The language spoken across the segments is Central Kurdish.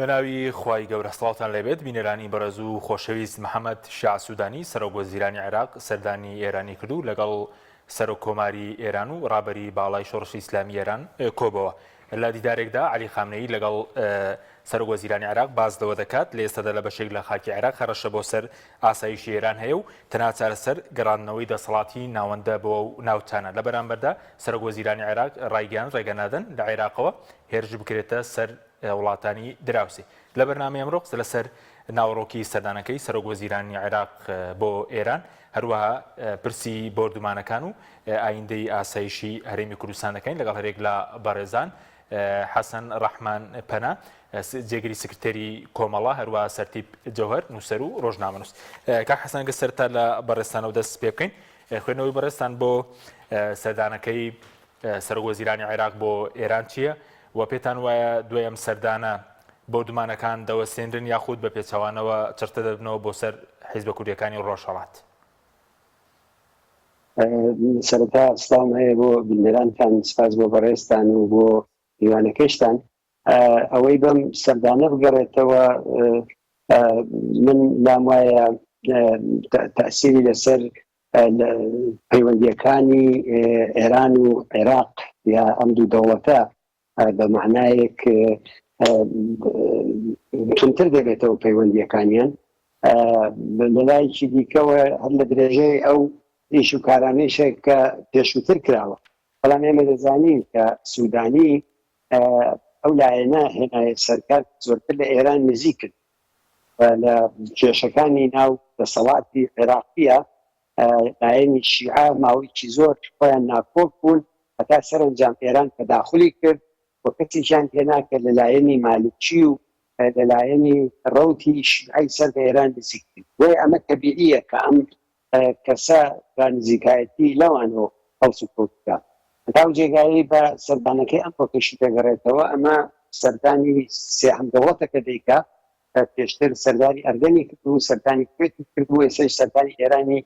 بەناوی خوای گەورە سڵاوتان لێبێت بینەرانی بەڕێز و خۆشەویست محەمەد شیاع سودانی سەرۆک وەزیرانی عێراق سەردانی ئێرانی کرد و لەگەڵ سەرۆک کۆماری ئێران و ڕابەری باڵای شۆڕشی ئیسلامی ئێران کۆبەوە. لە دیدارێکدا عەلی خامنەیی لەگەڵ سەرۆک وەزیرانی عێراق باس لەوە دەکات لە ئێستادا لە بەشێک لە خاکی عێراق هەڕەشە بۆ سەر ئاسایشی ئێران هەیە و تەنها چارەسەر گەڕاندنەوەی دەسەڵاتی ناوەندە بۆ ئەو ناوچانە. لە بەرامبەردا سەرۆک وەزیرانی عێراق ڕایگەیاند ڕێگە نادەن لە عێراقەوە هێرش بکرێتە سەر وڵاتانی دراوسێ. لە بەرنامەی ئەمڕۆ قسە لەسەر ناوەڕۆکی سەردانەکەی سەرۆک وەزیرانی عێراق بۆ ئێران، هەروەها پرسی بۆردومانەکان و ئایندەی ئاسایشی هەرێمی کوردستان دەکەین لەگەڵ هەرێک لە بەڕێزان حەسەن ڕەحمان پەنا جێگری سکرتێری کۆمەڵە هەروە سەرتیپ جەوهەر نووسەر و ڕۆژنامەنووس. کاک حەسەن گە سەرتا لە بەڕێزتانەوە دەست پێ بکەین خوێندنەوەی بەڕێزتان بۆ سەردانەکەی سەرۆک وەزیرانی عێراق بۆ ئێران چییە و پێتان وایە دوای ئەم سەردانە بۆردومانەکان دەوەستێنرن یاخود بە پێچەوانەوە چڕتر دەبنەوە بۆ سەر حیزبە کوردییەکانی ڕۆژهەڵات؟ سەرەتا سڵاوم هەیە بۆ بینەرانتان، سپاس بۆ بەڕێزتان و بۆ میوانەکەشتان. ئەوەی بەم سەردانە بگەڕێتەوە من لام وایە تەئسیری لەسەر پەیوەندییەکانی ئێران و عێراق یا ئەم دوو دەوڵەتە بە مەعنایەک توندتر دەبێتەوە پەیوەندییەکانیان. لەلایەکی دیکەوە هەر لە درێژەی ئەو ئیش و کارانەیشە کە پێشووتر کراوە. بەڵام ئێمە دەزانین کە سوودانی ئەو لایەنە هێنایە سەرکار زۆرتر لە ئێران نزیکن و لە کێشەکانی ناو دەسەڵاتی عێراقییە لایەنی شیعە ماوەیەکی زۆر خۆیان ناکۆک بوون هەتا سەرەنجام ئێران تەداخولی کرد و کەسێکیان هێنا کە لە لایەنی مالکی و لە لایەنی ڕەوتی شیعەی سەر بە ئێران نزیک بوو. بۆیە ئەمە تەبیعییە کە ئەم کەسە بە نزیکایەتی لەوانەوە هەڵسوکەوت بکا. هەتا ئەو جێگایەی بە سەردانەکەی ئەمڕۆکەشی دەگەڕێتەوە، ئەمە سەردانی سێهەم دەوڵەتە کە دەیکا، پێشتر سەردانی ئەردەنی کردبوو، سەردانی کوێتی کردبوو، ئێستاش سەردانی ئێرانی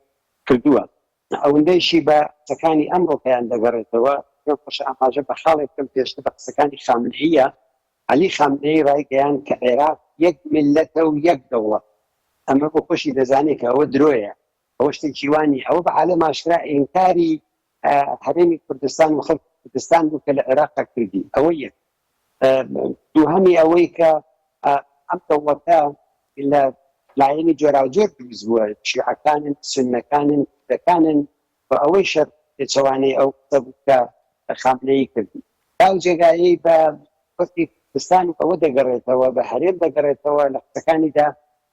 کردووە. ئەوندەیشی بە قسەکانی ئەمڕۆکەیان دەگەڕێتەوە، پێم خۆشە ئاماژە بە خاڵێک بکەم پێشتر بە قسەکانی خامنەییە، عەلی خامنەیی ڕایگەیاند کە عێراق یەک میللەتە و یەک دەوڵەت. ئەمە بۆ خۆشی دەزانێ کە ئەوە درۆیە، ئەوە شتێکی وا نییە. ئەوە بە عالەم ئاشکرا ئینکاری هەرێمی کوردستان و خەڵکی کوردستان بوو کە لە عێراقا کردی. ئەوە یەک. دووهەمی ئەوەی کە ئەم دەوڵەتە لە لایەنی جۆراوجۆر دروست بووە، شیعەکانن، سوننەکانن، کوردەکانن و ئەوەیشە پێچەوانەی ئەو قسە بوو کە خامنەیی کردی. تا ئەو جێگایەی بە پرسی کوردستان و ئەوە دەگەڕێتەوە، بە هەرێم دەگەڕێتەوە، لە قسەکانیدا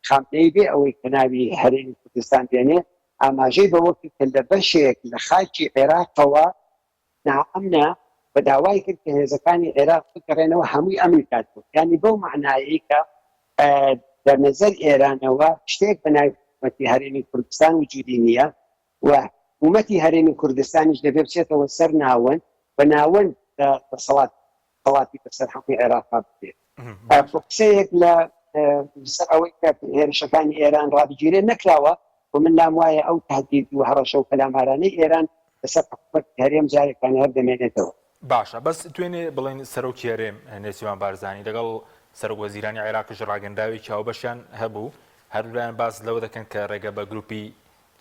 خامنەیی بێ ئەوەی کە ناوی هەرێمی کوردستان بێنێ، ئاماژەی بەوە کرد کە لە بەشێک لە خاکی عێراقەوە نائەمنە و داوای کرد کە هێزەکانی عێراق بگەڕێنەوە هەمووی ئەمن کات بوو. یانی بەو مەعنایەی کە لە نەزەر ئێرانەوە شتێک بە ناوی حکوومەتی هەرێمی کوردستان وجوودی نییە و حکوومەتی هەرێمی کوردستانیش دەبێ بچێتەوە سەر ناوەند و ناوەند دەسەڵات دەسەڵاتی بەسەر هەمووی عێراقا بگرێت. قسەیەک لە سەر ئەوەی کە هێرشەکانی ئێران ڕابگیرێت نەکراوە و من لام وایە ئەو تهدید و هەڕەشە و پەلامارانەی ئێران لەسەر حکوومەتی هەرێم جارێکان هەر دەمێنێتەوە. باشە بەس دوێنێ بڵێن سەرۆکی هەرێم نێچیروان بارزانی لەگەڵ سەرۆک وەزیرانی عێراقیش ڕاگەندراوێکی هاوبەشیان هەبوو هەردوولایان باس لەوە دەکەن کە ڕێگە بە گروپی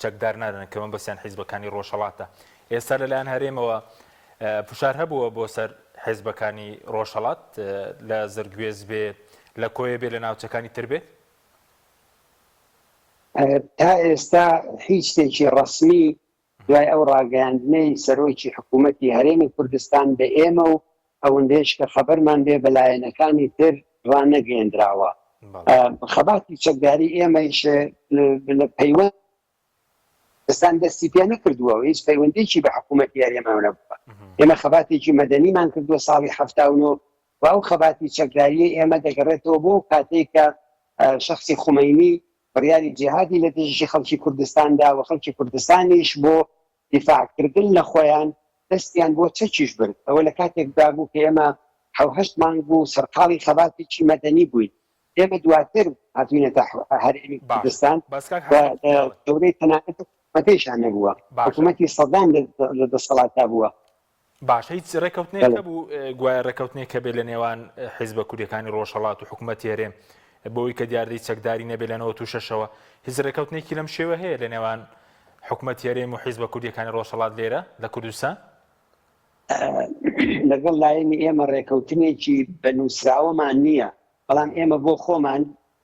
چەکدار نادەن کە مەبەستیان حیزبەکانی ڕۆژهەڵاتە. ئێستا لەلایەن هەرێمەوە فشار هەبووە بۆ سەر حیزبەکانی ڕۆژهەڵات لە زرگوێز بێ، لە کۆیە بێ، لە ناوچەکانی تر بێت؟ تا ئێستا هیچ شتێکی ڕەسمی دوای ئەو ڕاگەیاندنەی سەرۆکی حکوومەتی هەرێمی کوردستان بە ئێمە و ئەوەندەیش کە خەبەرمان بێ بە لایەنەکانی تر ڕانەگەیەندراوە. خەباتی چەکداری ئێمەیش لە پەیوەند کوردستان دەستی پێ نەکردووە و هیچ پەیوەندیی بە حکوومەتی هەرێمەوە نەبووە. ئێمە خەباتێکی مەدەنیمان کردووە ساڵی 79 و ئەو خەباتی چەکدارییەی ئێمە دەگەڕێتەوە بۆ ئەو کاتەی کە شەخسی خومەینی بڕیاری جیهادی لە دژی خەڵکی کوردستان دا و خەڵکی کوردستانیش بۆ دیفاع کردن لە خۆیان دەستیان بۆ چەکیش برد. ئەوە لە کاتێکدا بوو کە ئێمە حەوهەشت مانگ بوو سەرقاڵی خەباتێکی مەدەنی بووین. ئێمە دواتر هاتووینەتە هەرێمی کوردستان و لە دەورەی تەنانەت حکوومەتیشان نەبووە. حکوومەتی سەدام لە دەسەڵاتدا بووە. باشە هیچ ڕێکەوتنێک هەبوو گوایە ڕێکەوتنێک هەبێ لە نێوان حیزبە کوردیەکانی ڕۆژهەڵات و حکوومەتی هەرێم بۆی کە دیاردەی چەکداری نەبێ لە 96ەوە هیچ ڕێکەوتنێکی لەم شێوە هەیە لە نێوان حکوومەتی هەرێم و حیزبە کوردیەکانی ڕۆژهەڵات لێرە لە کوردستان؟ لەگەڵ لایەنی ئێمە ڕێکەوتنێکی بە نووسراوەمان نییە، بەڵام ئێمە بۆ خۆمان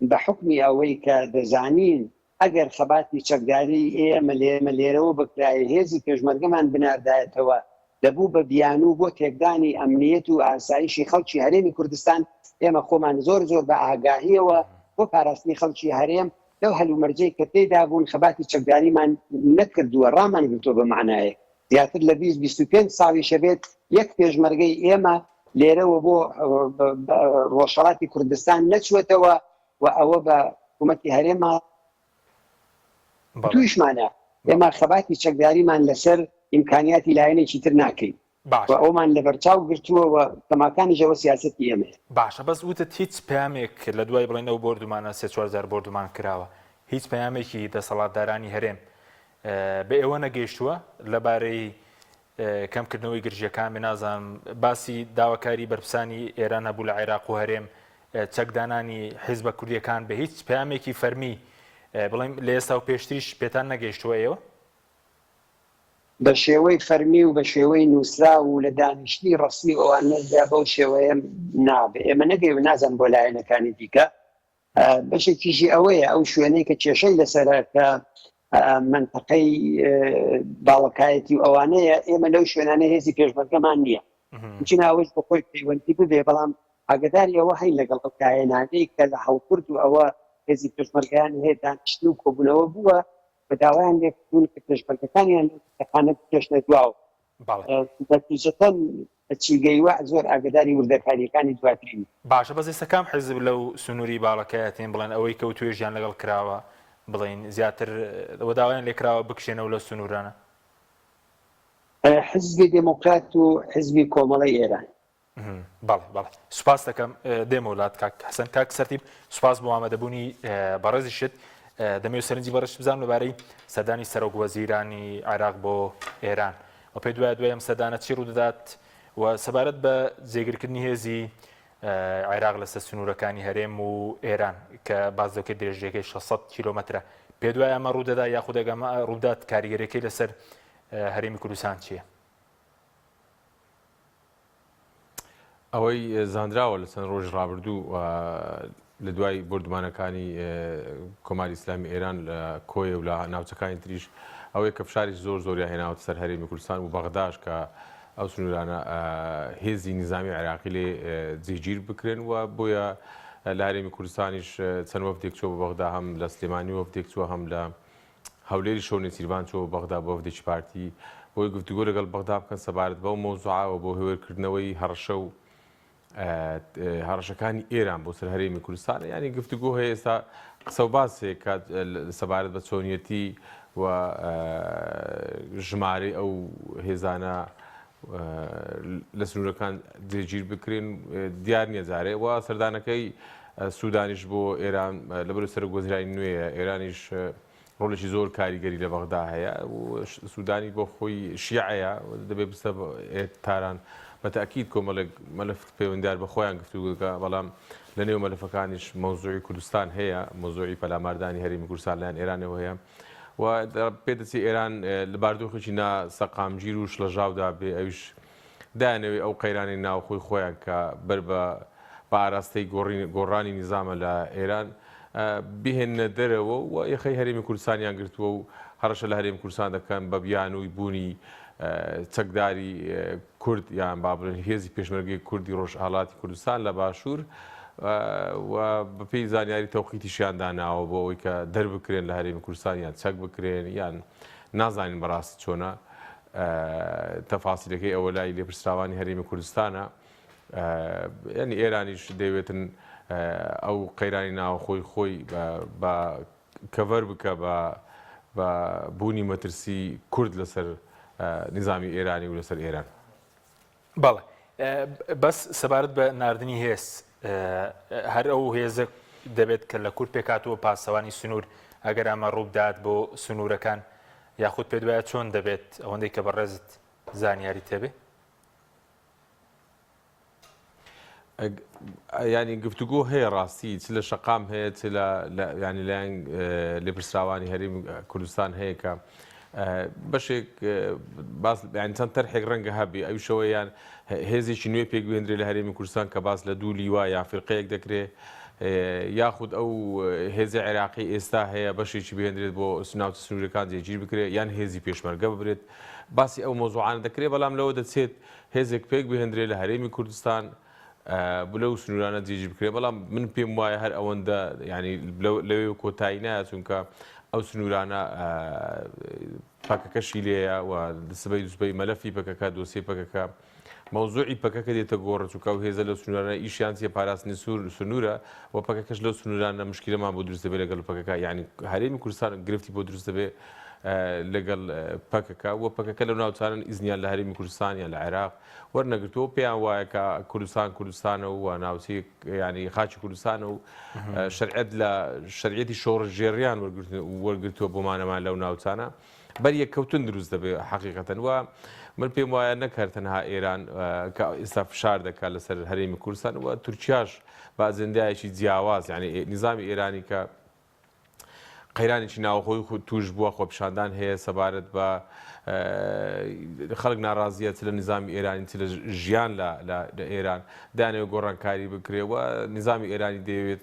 بە حوکمی ئەوەی کە دەزانین ئەگەر خەباتی چەکداری ئێمە لێمە لێرەوە بکرایە هێزی پێشمەرگەمان بناردایەتەوە دەبوو بە بیانوو بۆ تێکدانی ئەمنیەت و ئاسایشی خەڵکی هەرێمی کوردستان، ئێمە خۆمان زۆر زۆر بە ئاگاهیەوە بۆ پاراستنی خەڵکی هەرێم لەو هەلومەرجەی کە تێیدا بوون خەباتی چەکداریمان نەکردووە ڕامانگرتووە بە مەعنایەک زیاتر لە 20 25 ساڵیشە بێت یەک پێشمەرگەی ئێمە لێرەوە بۆ ڕۆژهەڵاتی کوردستان نەچووەتەوە و ئەوە بە حکوومەتی هەرێما تویشمانە ئێمە خەباتی چەکداریمان لەسەر ئیمکانیاتی لایەنێکی تر ناکەین باشە ئەومان لەبەرچاو گرتووە و تەماکانیش ئەوە سیاسەتی ئێمەیە. باشە بەس وتت هیچ پەیامێک لە دوای بڵێن ئەو بۆردومانە سێ چوار جار بۆردومان کراوە هیچ پەیامێکی دەسەڵاتدارانی هەرێم بە ئێوە نەگەیشتووە لەبارەی کەمکردنەوەی گرژیەکان بێ نازانم باسی داواکاری بەرپرسانی ئێران هەبوو لە عێراق و هەرێم چەکدانانی حیزبە کوردیەکان بە هیچ پەیامێکی فەرمی بڵێن لە ئێستا و پێشتریش پێتان نەگەیشتووە ئێوە؟ بە شێوەی فەرمی و بە شێوەی نووسراو و لە دانیشتنی ڕەسمی و ئەوانەدا بەو شێوەیە نابێ ئێمە نەگەی و نازان بۆ لایەنەکانی دیکە بەشێکیشی ئەوەیە ئەو شوێنەی کە کێشەی لەسەرە کە مەنتەقەی باڵەکایەتی و ئەوانەیە ئێمە لەو شوێنانە هێزی پێشمەرگەمان نییە چی ناوەش بە خۆی پەیوەندی ببێ بەڵام ئاگداری ئەوە هەین لەگەڵ ئەو لایەنانەی کە لە هەڵکرد و ئەوە هێزی پێشمەرگەیان هەیە دانیشتن و کۆبوونەوە بووە و داوایان لێکردوون کە پێشمەرگەکانیان لەو تەقانە بکێشنە دواوە. بەڵێ. نەتیجەتەن چی گەیوە زۆر ئاگەداری وردەکاریەکانی دواتری نیم. باشە بەس ئێستا کام حیزب لەو سنوری باڵەکایەتین بڵێن ئەوەی کە وتوێژیان لەگەڵ کراوە بڵێین زیاتر وە داوایان لێکراوە بکشێنەوە لەو سنورانە؟ حیزبی دێمۆکرات و حیزبی کۆمەڵەی ئێران. بەڵێ بەڵێ سوپاس دەکەم دێمەوە لات کاک حەسەن کاک سەرتیپ سوپاس بۆ ئامادەبوونی بەڕێزیشت دەمەوێت سەرنجی بەڕێزت بزانم لەبارەی سەردانی سەرۆک وەزیرانی عێراق بۆ ئێران و پێ دوای دوای ئەم سەردانە چی ڕوودەدات و سەبارەت بە جێگیرکردنی هێزی عێراق لەسەر سنوورەکانی هەرێم و ئێران کە باس دەکرێت درێژیەکەی 600 کیلۆمەترە پێ دوای ئەمە ڕوودەدا یاخود ئەگەمە ڕوودات کاریگەریەکەی لەسەر هەرێمی کوردستان چییە؟ ئەوەی زانراوە لە چەند ڕۆژی ڕابردوو لە دوای بۆردومانەکانی کۆماری ئیسلامی ئێران لە کۆیە و لە ناوچەکانی تریش ئەوەیە کە فشارێکی زۆر زۆریان هێناوەتە سەر هەرێمی کوردستان و بەغداش کە ئەو سنوورانە هێزی نیزامی عێراقی لێ جێگیر بکرێن و بۆیە لە هەرێمی کوردستانیش چەند وەفدێک چووە بۆ بەغدا هەم لە سلێمانی وەفدێک چووە هەم لە هەولێریشەوە نێچیرڤان چووە بەغدا بۆ وەفدێکی پارتی بۆی گفتوگۆ لەگەڵ بەغدا بکەن سەبارەت بەو مەوزوعە و بۆ هێورکردنەوەی هەڕەشە و هەڕەشەکانی ئێران بۆ سەر هەرێمی کوردستان یانی گفتوگۆ هەیە ئێستا قسە و باس هەیە کە سەبارەت بە چۆنیەتی و ژمارەی ئەو هێزانە لە سنوورەکان جێگیر بکرێن دیار نییە جارێ و سەردانەکەی سوودانیش بۆ ئێران لەبەر سەرۆک وەزیرانی نوێیە ئێرانیش ڕۆڵێکی زۆر کاریگەری لە بەغدا هەیە و سوودانی بۆ خۆی شیعەیە دەبێ بچتە تاران بە تەئکید کۆمەڵێک مەلەف پەیوەندیدار بە خۆیان گفتوگۆکە بەڵام لە نێو مەلەفەکانیش مەوزوعی کوردستان هەیە مەوزوعی پەلاماردانی هەرێمی کوردستان لایەن ئێرانەوە هەیە و پێدەچێ ئێران لە باردۆخێکی نا سەقامگیر و شڵەژاودا بێ ئەویش دایانەوێ ئەو قەیرانەی ناوخۆی خۆیان کە بەر بە بە ئاراستەی گۆڕین گۆڕانی نیزامە لە ئێران بهێننە دەرەوە و یەخەی هەرێمی کوردستانیان گرتووە و هەڕەشە لە هەرێمی کوردستان دەکەن بە بیانووی بوونی چەکداری کورد یان با بڵێن هێزی پێشمەرگەی کوردی ڕۆژهەڵاتی کوردستان لە باشوور و بەپێی زانیاری تەوقیتیشیان داناوە بۆ ئەوەی کە دەربکرێن لە هەرێمی کوردستان یان چەک بکرێن یان نازانین بەڕاستی چۆنە تەفاسیلەکەی ئەوە لای لێپرسراوانی هەرێمی کوردستانە یعنی ئێرانیش دەیەوێتن ئەو قەیرانی ناوخۆی خۆی بە کەڤەر بکە بە بە بوونی مەترسی کورد لەسەر نیزامی ئێرانی و لەسەر ئێران. بەڵێ بەس سەبارەت بە ناردنی هێز هەر ئەو هێزە دەبێت کە لە کورد پێکهاتووە پاسەوانی سنوور ئەگەر ئەمە ڕووبدات بۆ سنوورەکان یاخود پێت وایە چۆن دەبێت ئەوەندەی کە بەڕێزت زانیاریت هەبێ؟ یانی گفتوگۆ هەیە ڕاستی چ لە شەقام هەیە چ لە ینی لایەن لێپرسراوانی هەرێم کوردستان هەیە کە بەشێک باس یان چەند تەرحێک ڕەنگە هەبی ئەوشەوە یان هێزێکی نوێ پێک بێندرێ لە هەرێمی کوردستان کە باس لە دوو لیوا یان فرقەیەک دەکرێ یاخود ئەو هێزی عێراقی ئێستا هەیە بەشێکی بهێندرێت بۆ ناوچە سنوورەکان جێگیر بکرێت یان هێزی پێشمەرگە ببرێت باسی ئەو مۆزوعانە دەکرێت بەڵام لەوە دەچێت هێزێک پێک بهێندرێ لە هەرێمی کوردستان لەو سنوورانە جێگیر بکرێ بەڵام من پێم وایە هەر ئەوەندە ینی لەوێ کۆتایی نایە چونکە ئەو سنوورانە پەکەکەشی لێیە و سبەی دوسبەی مەلەفی پەکەکە دۆسیەی پەکەکە مەوزوعی پەکەکە دێتە گۆڕ چونکە ئەو هێزە لەو سنوورانە ئیشیان چیە پاراستنی سوور سنوورە و پەکەکەش لەو سنوورانە مشکلەمان بۆ دروست دەبێت لەگەڵ پەکەکە یعنی هەرێمی کوردستان گرفتی بۆ دروست دەبێت لەگەڵ پەکەکە و پەکەکە لەو ناوچانەن ئیزنیان لە هەرێمی کوردستان یان لە عێراق وەرنەگرتووە پێیان وایە کە کوردستان کوردستانە و ناوچەی ینی خاکی کوردستانە و شەرعەت لە شەرعەتی شۆڕشگێڕیان وەرگرتووە بۆ مانەمان لەو ناوچانە بەریەککەوتن دروست دەبێت حەقیقەتەن و من پێم وایە نەک هەر تەنها ئێران کە ئێستا فشار دەکات لەسەر هەرێمی کوردستان و تورکیاش بە ئەجندایەکی جیاواز یعنی نیزامی ئێرانی کە قەیرانێکی ناوخۆی خۆ توش بووە خۆپیشاندان هەیە سەبارەت بە خەڵک ناڕازیە چ لە نیزامی ئێرانی چ لە ژیان لە ئێران دانەوە گۆڕانکاری بکرێ و نیزامی ئێرانی دەیەوێت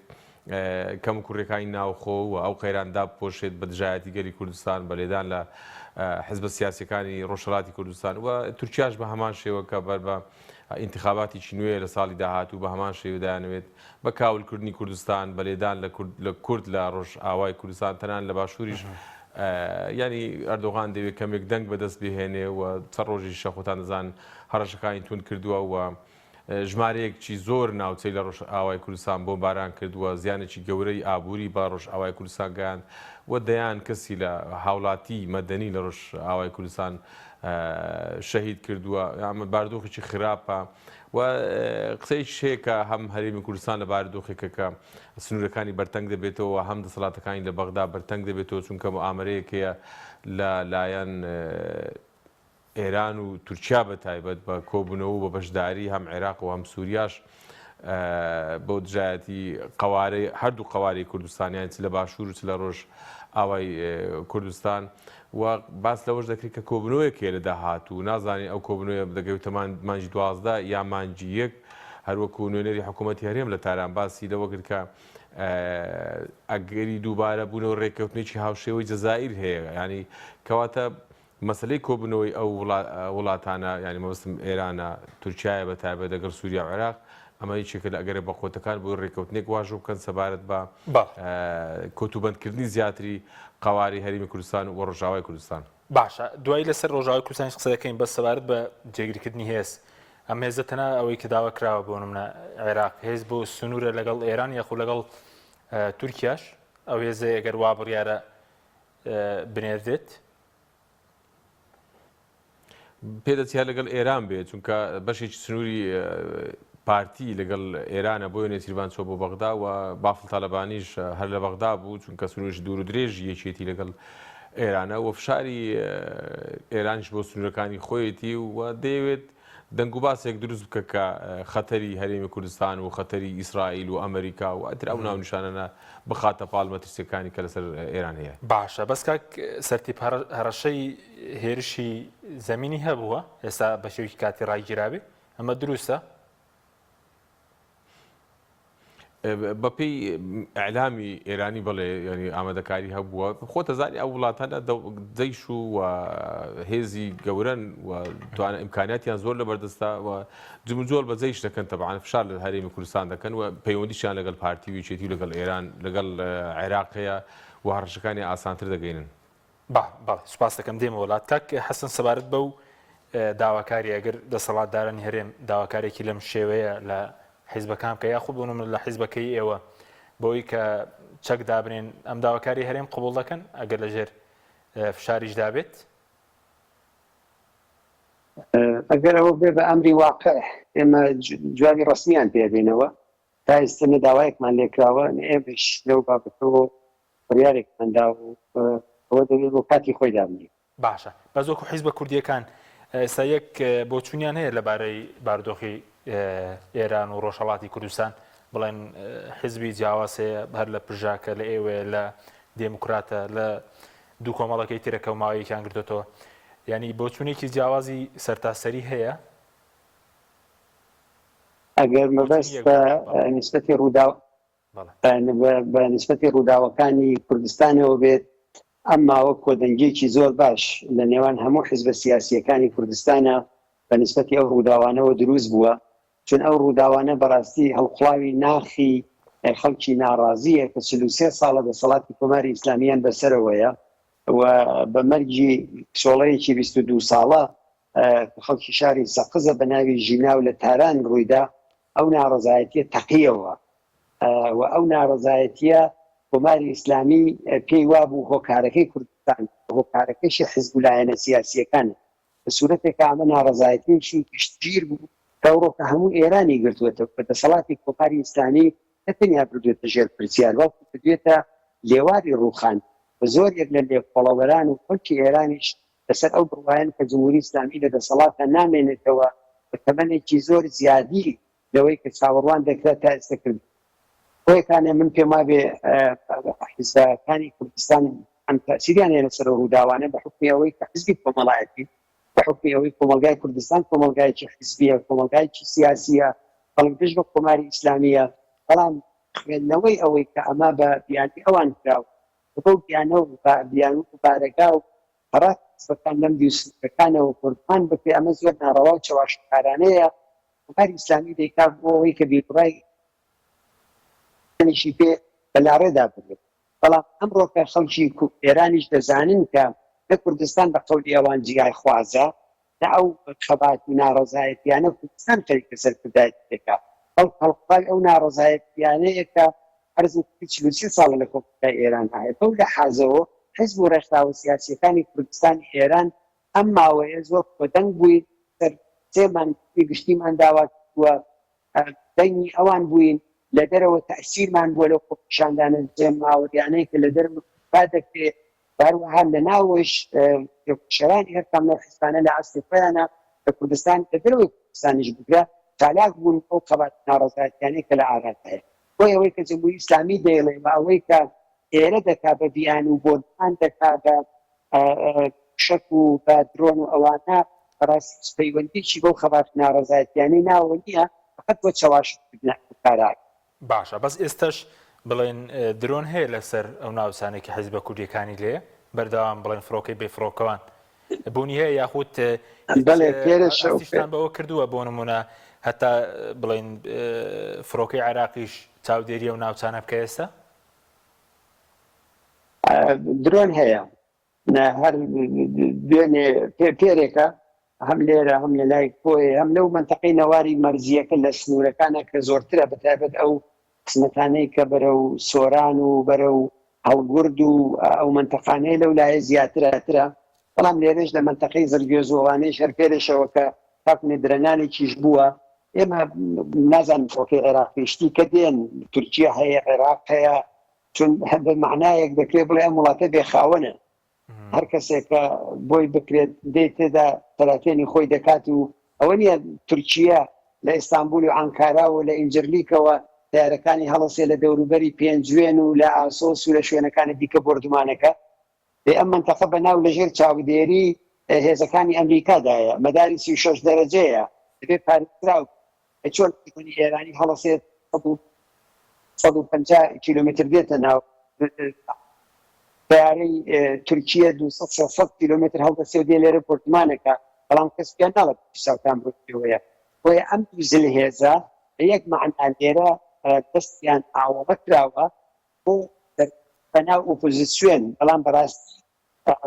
کەم و کوڕیەکانی ناوخۆ و ئەو قەیران دابپۆشێت بە دژایەتی گەلی کوردستان بە لێدان لە حزبە سیاسیەکانی ڕۆژهەڵاتی کوردستان و تورکیاش بە هەمان شێوە کە بەر بە ئینتخاباتێکی نوێ لە ساڵی داهاتوو بە هەمان شێوە دەیانەوێت بە کاولکردنی کوردستان بە لێدان لە کورد لە کورد لە ڕۆژئاوای کوردستان تەنان لە باشووریش ینی ئەردۆغان دەوێت کەمێک دەنگ بەدەست بهێنێ و چەند ڕۆژیشە خۆتان دەزان هەڕەشەکانی توند کردووە و ژمارەیەکی زۆر ناوچەی لە ڕۆژئاوای کوردستان بۆمباران کرد و زیانێکی گەورەی ئابووری بە ڕۆژئاوای کوردستان گەیاند و دەیان کەسی لە هاوڵاتی مەدەنی لە ڕۆژئاوای کوردستان شەهید کردووە. ئەمە باردۆخێکی خراپە و قسەیەکیش هەیە کە هەم هەرێمی کوردستان لە بارودۆخێکە کە سنوورەکانی بەرتەنگ دەبێتەوە هەم دەسەڵاتەکانی لە بەغدا بەرتەنگ دەبێتەوە چونکە موئامەرەیەک هەیە لە لایەن ئێران و تورکیا بە تایبەت بە کۆبوونەوە و بە بەشداری هەم عێراق و هەم سووریاش بۆ دژایەتی قەوارەی هەردوو قەوارەی کوردستان یان چ لە باشوور و چ لە ڕۆژ ئاوای کوردستان و باس لەوەش دەکرێت کە کۆبنەوەیەک هەیە لە داهاتوو نازانین ئەو کۆبنەوەیە دەگەوێتە مانگی 12 یا مانگی یەک هەروەکو نوێنەری حکوومەتی هەرێم لە تاران باسی لەوە کرد کە ئەگەری دووبارە بوونەوە ڕێککەوتنێکی هاوشێوەی جەزائیر هەیە ینی کەواتە مەسەلەی کۆبوونەوەی ئەو وڵاتانە یانی مەبەستم ئێرانە، تورکیایە بە تایبەت لەگەڵ سووریا و عێراق، ئەمە یەکێکە لە ئەگەرە بەقوەتەکان بۆی ڕێککەوتنێک واژۆ بکەن سەبارەت بە کۆتوبەندکردنی زیاتری قەوارەی هەرێمی کوردستان و ڕۆژئاوای کوردستان. باشە دوایی لەسەر ڕۆژئاوای کوردستانیش قسە دەکەین، بەس سەبارەت بە جێگیرکردنی هێز، ئەم هێزە تەنها ئەوەی کە داوا کراوە بۆ نمونە عێراق هێز بۆ سنوورە لەگەڵ ئێران یاخود لەگەڵ تورکیاش ئەو هێزەیە گەر وا بڕیارە بنێردرێت؟ پێدەچێت هەر لەگەڵ ئێران بێت چونکە بەشێکی سنووری پارتی لەگەڵ ئێرانە بۆیە نێچیرڤان چوە بۆ بەغدا و بافڵ تالەبانیش هەر لە بەغدا بوو چونکە سنوورش دوور و درێژی یەکێتی لەگەڵ ئێرانە و فشاری ئێرانیش بۆ سنوورەکانی خۆیەتی و دەیەوێت دەنگوباسێک دروست بکە کە خەتەری هەرێمی کوردستان و خەتەری ئیسرائیل و ئەمریکا و ئیتر ئەو ناونیشانانە بخاتە پاڵ مەترسیەکانی کە لەسەر ئێران هەیە. باشە بەس کاک سەرتیپ هەڕەشەی هێرشی زەمینی هەبووە ئێستا بە شێوەیەکی کاتی ڕاگیرابێ ئەمە دروستە؟ بەپێی ئیعلامی ئێرانی بەڵێ یانی ئامادەکاری هەبووە خۆت ئەزانی ئەو وڵاتانە جەیش و هێزی گەورەن و توانە ئیمکانیاتیان زۆر لە بەردەستە و جموجۆڵ بە جەیش دەکەن تەبعەن فشار لە هەرێمی کوردستان دەکەن و پەیوەندیشیان لەگەڵ پارتی و یەکێتی و لەگەڵ ئێران لەگەڵ عێراق هەیە و هەڕەشەکانی ئاسانتر دەگەینن. با بەڵێ سوپاست دەکەم دێمەوە لات کاک حەسەن سەبارەت بەو داواکاری ئەگەر دەسەڵاتدارانی هەرێم داواکارێکی لەم شێوەیە لە حیزبەکان بکە یاخود بۆ نمونە لە حیزبەکەی ئێوە بۆی کە چەک دابنێن ئەم داواکاری هەرێم قبوڵ دەکەن ئەگەر لەژێر فشاریش دابێت؟ ئەگەر ئەوە بێ بە ئەمری واقع ئێمە جوابی ڕەسمیان پێ بێنەوە تا ئێستا نە داوایەکمان لێکراوە نە ئێمەش لەو بابەتەوە بڕیارێکمان دا و ئەوە دەبێت بۆ کاتی خۆی دابنێین. باشە بەس وەکو حیزبە کوردییەکان ئێستا یەک بۆچوونیان هەیە لەبارەی بارودۆخی. ئێران و ڕۆژهەڵاتی کوردستان بڵێن حزبی جیاواز هەیە هەر لە پژاکە لە ئێوەیە لە دێموکراتە لە دوو کۆمەڵەکەی ترە کە ماوەیەکیان گرتۆتەوە یعنی بۆچوونێکی جیاوازی سەرتاسەری هەیە ئەگەر مەبەست بە نیسبەتی ڕووداو بە نیسبەتی ڕووداوەکانی کوردستانەوە بێت ئەم ماوە کۆدەنگیەکی زۆر باش لە نێوان هەموو حزبە سیاسیەکانی کوردستانە بە نیسبەتی ئەو ڕووداوانەوە دروست بووە چون ئەو ڕووداوانە بەڕاستی هەڵقوڵاوی ناخی خەڵکی ناڕازیە کە 43 ساڵە دەسەڵاتی کۆماری ئیسلامیان بەسەرەوەیە و بە مەرگی کچۆڵەیەکی 22 ساڵە کە خەڵکی شاری سەقزە بە ناوی ژینا و لە تاران ڕوویدا ئەو ناڕەزایەتیە تەقیەوە و ئەو ناڕەزایەتیە کۆماری ئیسلامی پێی وابوو هۆکارەکەی کوردستان هۆکارەکەشی حزب و لایەنە سیاسیەکانە بە سوورەتێکە ئەمە ناڕەزایەتیەکی گشتگیر بوو کە ئەوڕۆکە هەموو ئێرانی گرتووەتەوە کە دەسەڵاتی کۆماری ئیسلامی نە تەنیا بردوێتە ژێر پرسیار بەڵکو بردوێتە لێواری ڕووخان و زۆرێک لە لێکۆڵەوەران و خەڵکی ئێرانیش لەسەر ئەو بڕوایەن کە جمهوری ئیسلامی لە دەسەڵاتدا نامێنێتەوە و تەمەنێکی زۆر زیادی لەوەی کە چاوەڕوان دەکرا تا ئێستا کردووە. بۆیەکانێ من پێم وابێ حیزبەکانی کوردستان ئەم تەئسیریان هەیە لەسەر ئەو ڕووداوانە بە حوکمی ئەوەی کە حیزبی کۆمەڵایەتی بە حوکمی ئەوەی کۆمەڵگای کوردستان کۆمەڵگایەکی حیزبیە کۆمەڵگایەکی سیاسیە خەڵک دژ بە کۆماری ئیسلامیە بەڵام خوێندنەوەی ئەوەی کە ئەمە بە بیانوی ئەوان کراوە بەو بیانە و بیانوو و بارەگا و پەڕە حیزبەکان لەم دیو سنوورەکانەوە بۆردومان بکرێ ئەمە زۆر ناڕەوا و چەواشەکارانەیە. کۆماری ئیسلامی دەیکا بۆ ئەوەی کە بیروڕای ئەوانیشی پێ بە لاڕێدا ببرێت. بەڵام ئەمڕۆکە خەڵکی ئێرانیش دەزانن کە نە کوردستان بە قەولی ئەوان جیاخوازە، نە ئەو خەبات و ناڕەزایەتییانە کوردستان خەریکە سەرکردایەتی دەکا، بەڵکو هەڵقوڵاوی ئەو ناڕەزایەتییانەیە کە عەرزم کردی 43 ساڵە لە کۆمەڵگای ئێران هەیە. بەو لەحازەوە حیزب و ڕێکخراوە سیاسییەکانی کوردستانی ئێران ئەم ماوەیە زۆر کۆدەنگ بووین، سەر سێ مانگ گشتیمان داوا کردووە، دەنگی ئەوان بووین، لە دەرەوە تەئسیرمان بووە لەو خۆپیشاندانە جەماوەریانەی کە لە دەرەوە ئیفا دەکرێ و هەروەها لە ناوەوەیش تێکۆشەرانی هەر کام لەو حیزبانە لە ئاستی خۆیانە لە کوردستان لە دەرەوەی کوردستانیش بگرە چالاک بوون بەو خەبات ناڕەزایەتیانەی کە لە ئارادایە. بۆیە ئەوەی کە جمهوری ئیسلامی دەیڵێ و ئەوەی کە ئێرە دەکا بە بیانوو بۆردومان دەکا بە موشەک و بە درۆن و ئەوانە بەڕاستی هیچ پەیوەندیی بەو خەبات و ناڕەزایەتیانەی ناوەوە نییە فەقەت بۆ چەواشەکردنە ئەو کارە. باشە بەس ئێستەش بڵێن درۆن هەیە لەسەر ئەو ناوچانەی کە حیزبە کوردیەکانی لێیە بەردەوام بڵێن فڕۆکەی بێ فڕۆکەوان بوونی هەیە یاخود هیچ بەڵێ پێرە شەو هەستیشتان بەوە کردووە بۆ نمونە هەتا بڵێن فڕۆکەی عێراقیش چاودێری ئەو ناوچانە بکە ئێستا؟ درۆن هەیە هەر دوێنێ پێرێکە هەم لێرە هەم لە لای کۆیە هەم لەو مەنتەقەی نەواری مەرزییەکە لە سنوورەکانە کە زۆرترە بە تایبەت ئەو قسمەتانەی کە بەرەو سۆران و بەرەو هەڵگورد و ئەو مەنتەقانەیە لەو لایە زیاترە ترە بەڵام لێرەش لە مەنتەقەی زرگوێز و ئەوانەیش هەر پێرێشەوە کە تاکونێ درەنانێکیش بووە ئێمە نازانم فڕۆکەی عێراقی شتی کە دێن تورکیا هەیە عێراق هەیە چون بە معنایەک دەکرێت بڵێ ئەم وڵاتە بێ خاوەنە هەر کەسێک کە بۆی بکرێت دێ تێدا تەلاتێنی خۆی دەکات و ئەوە نییە تورکیا لە ئیستانبول و ئانکارا و لە ئینجرلیکەوە تارەکانی هەڵەسێ لە دەوروبەری پێنجوێن و لە ئاسۆس و لە شوێنەکانی دیکە بۆردومانەکە دەی ئەم مەنتەقە بە ناو لەژێر چاودێری هێزەکانی ئەمریکادایە، مەداری 36 دەرەجەیە، دەبێ پارێزراو بێت. چۆن دوژمنی ئێرانی هەڵەسێت 150 کیلۆمەتر دێتە ناو تەیارەی تورکیە 200 300 کیلۆمەتر هەڵدەسێ و دێ لێرە بۆردومانەکە، بەڵام کەس پێیان ناڵێ چاوتان بۆ پێوەیە. بۆیە ئەم دوو زلهێزە بە یەک مەعنا لێرە دەستیان ئاوەڵە کراوە بۆ بەناو ئۆپۆزیسیۆن، بەڵام بەڕاستی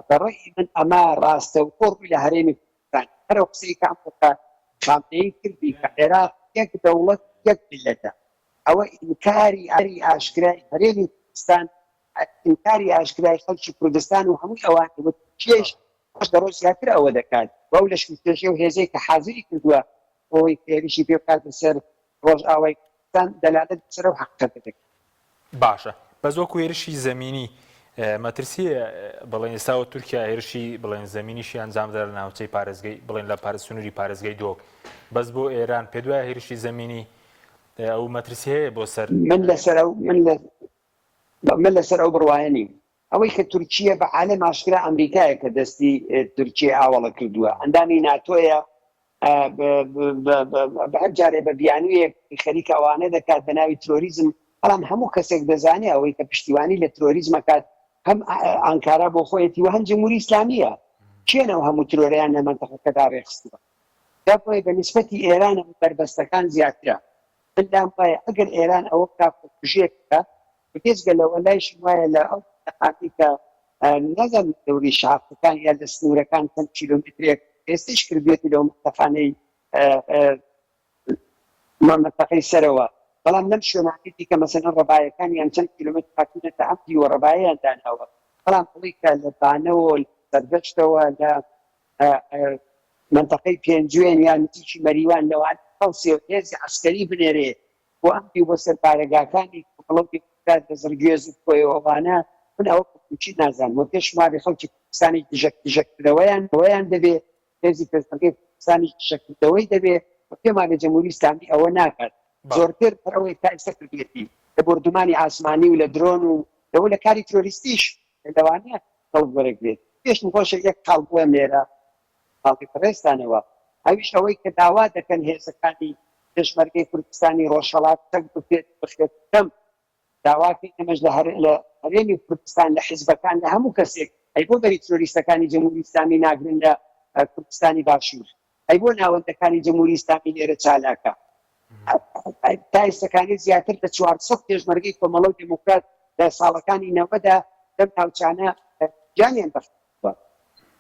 بە ڕەئی من ئەمە ڕاستەوخۆ ڕووی لە هەرێمی کوردستان هەر ئەو قسەی کە ئەمڕۆ خامنەیی کردی کە عێراق یەک دەوڵەت یەک میللەتە ئەوە ئینکاری ئاشکرای هەرێمی کوردستان ئینکاری ئاشکرای خەڵکی کوردستان و هەمووی ئەوان و تورکیەش ڕۆژ لە ڕۆژ زیاتر ئەوە دەکات و ئەو لەشکرکێشی و هێزەی کە حازری کردووە بۆ ئەوەی هێرشی پێ بکاتە سەر ڕۆژئاوای کوردستان دەلالەت لەسەر ئەو حەقیقەتە دەکات. باشە بەس وەکو هێرشی زەمینی. مەترسیە بڵێن ئێستاوە تورکیا هێرشی بڵێن زەمینیشی ئەنجامدا لە ناوچەی پارێزگەی بڵێن لە پارێز سنووری پارێزگەی دۆک بەس بۆ ئێران پێ دوایە هێرشی زەمینی ئەو مەترسی هەیە بۆ سەر من لەسەر ئەو من لە من لەسەر ئەو بڕوایە نیم ئەوەی کە تورکیە بە عالەم ئاشکرا ئەمریکایە کە دەستی تورکیە ئاوەڵە کردووە ئەندامی ناتۆیە بە هەر جارێ بە بیانوویەک خەریکە ئەوانە دەکات بە ناوی ترۆریزم، بەڵام هەموو کەسێک دەزانێ ئەوەی کە پشتیوانی لە ترۆریزم ئەکات هەم ئانکارا بۆ خۆیەتی و هەم جمهوری ئیسلامییە. کێن ئەو هەموو ترۆرەیان لە مەنتەقەکەدا ڕێکخستووە؟ جا بۆیە بە نیسبەتی ئێرانەوە بەربەستەکان زیاترە. من لام وایە ئەگەر ئێران ئەوە بکا خۆکوژییەک بکا و بێجگە لەوە لایشم وایە لە ئەو مەنتەقانەی کە نازانم لە دەوری شاخەکان یا لە سنوورەکان چەند کیلۆمەترێک ئێستەیش کردوێتی لەو مەنتەقانەی مەنتەقەی سەرەوە، بەڵام لەم شوێنانەی دیکە مەسەلەن ڕەبایەکانیان چەند کیلۆمەتر هاتوونەتە ئەم دیوە ڕەبایەیان داناوە، بەڵام ئەوەی کە لە بانەوە لە سەردەشتەوە لە مەنتەقەی پێنجوێن یان نزیکی مەریوان لەوانە هەڵسێ و هێزی عەسکەری بنێرێ بۆ ئەم دیو بۆ سەر بارەگاکانی کۆمەڵە و دێموکرات لە زڕگوێز و کۆیە و ئەوانە، من ئەوە بە پووچی نازانم و پێشم وابێ خەڵکی کوردستانیش دژە دژەکردەوەیان ئەوەیان دەبێ، هێزی پێشمەرگەی کوردستانیش دژەکردەوەی دەبێ و پێم وابێ جمهوری ئیسلامی ئەوە ناکات. زۆرتر هەر ئەوەی تا ئێستا کردوویەتی لە بۆردومانی ئاسمانی و لە درۆن و لەوە لە کاری ترۆریستیش لەوانە کەڵک وەرەگرێت. پێشم خۆشە یەک خاڵ بڵێم لێرە خاڵی بەڕێزتانەوە ئەویش ئەوەی کە داوا دەکەن هێزەکانی پێشمەرگەی کوردستانی ڕۆژهەڵات چەک بکرێت و بخرێتە کەمپ، داواکەین ئێمەش لە هەرێمی کوردستان لە حیزبەکان لە هەموو کەسێک ئەی بۆ بەری ترۆریستەکانی جمهوری ئیسلامی ناگرن لە کوردستانی باشوور؟ ئەی بۆ ناوەندەکانی جمهوری ئیسلامی لێرە چالاکە؟ تا ئێستەکانی زیاتر لە 400 پێشمەرگەی کۆمەڵە و دێموکرات لە ساڵەکانی نەوەدا لەم ناوچانە گیانیان بەخت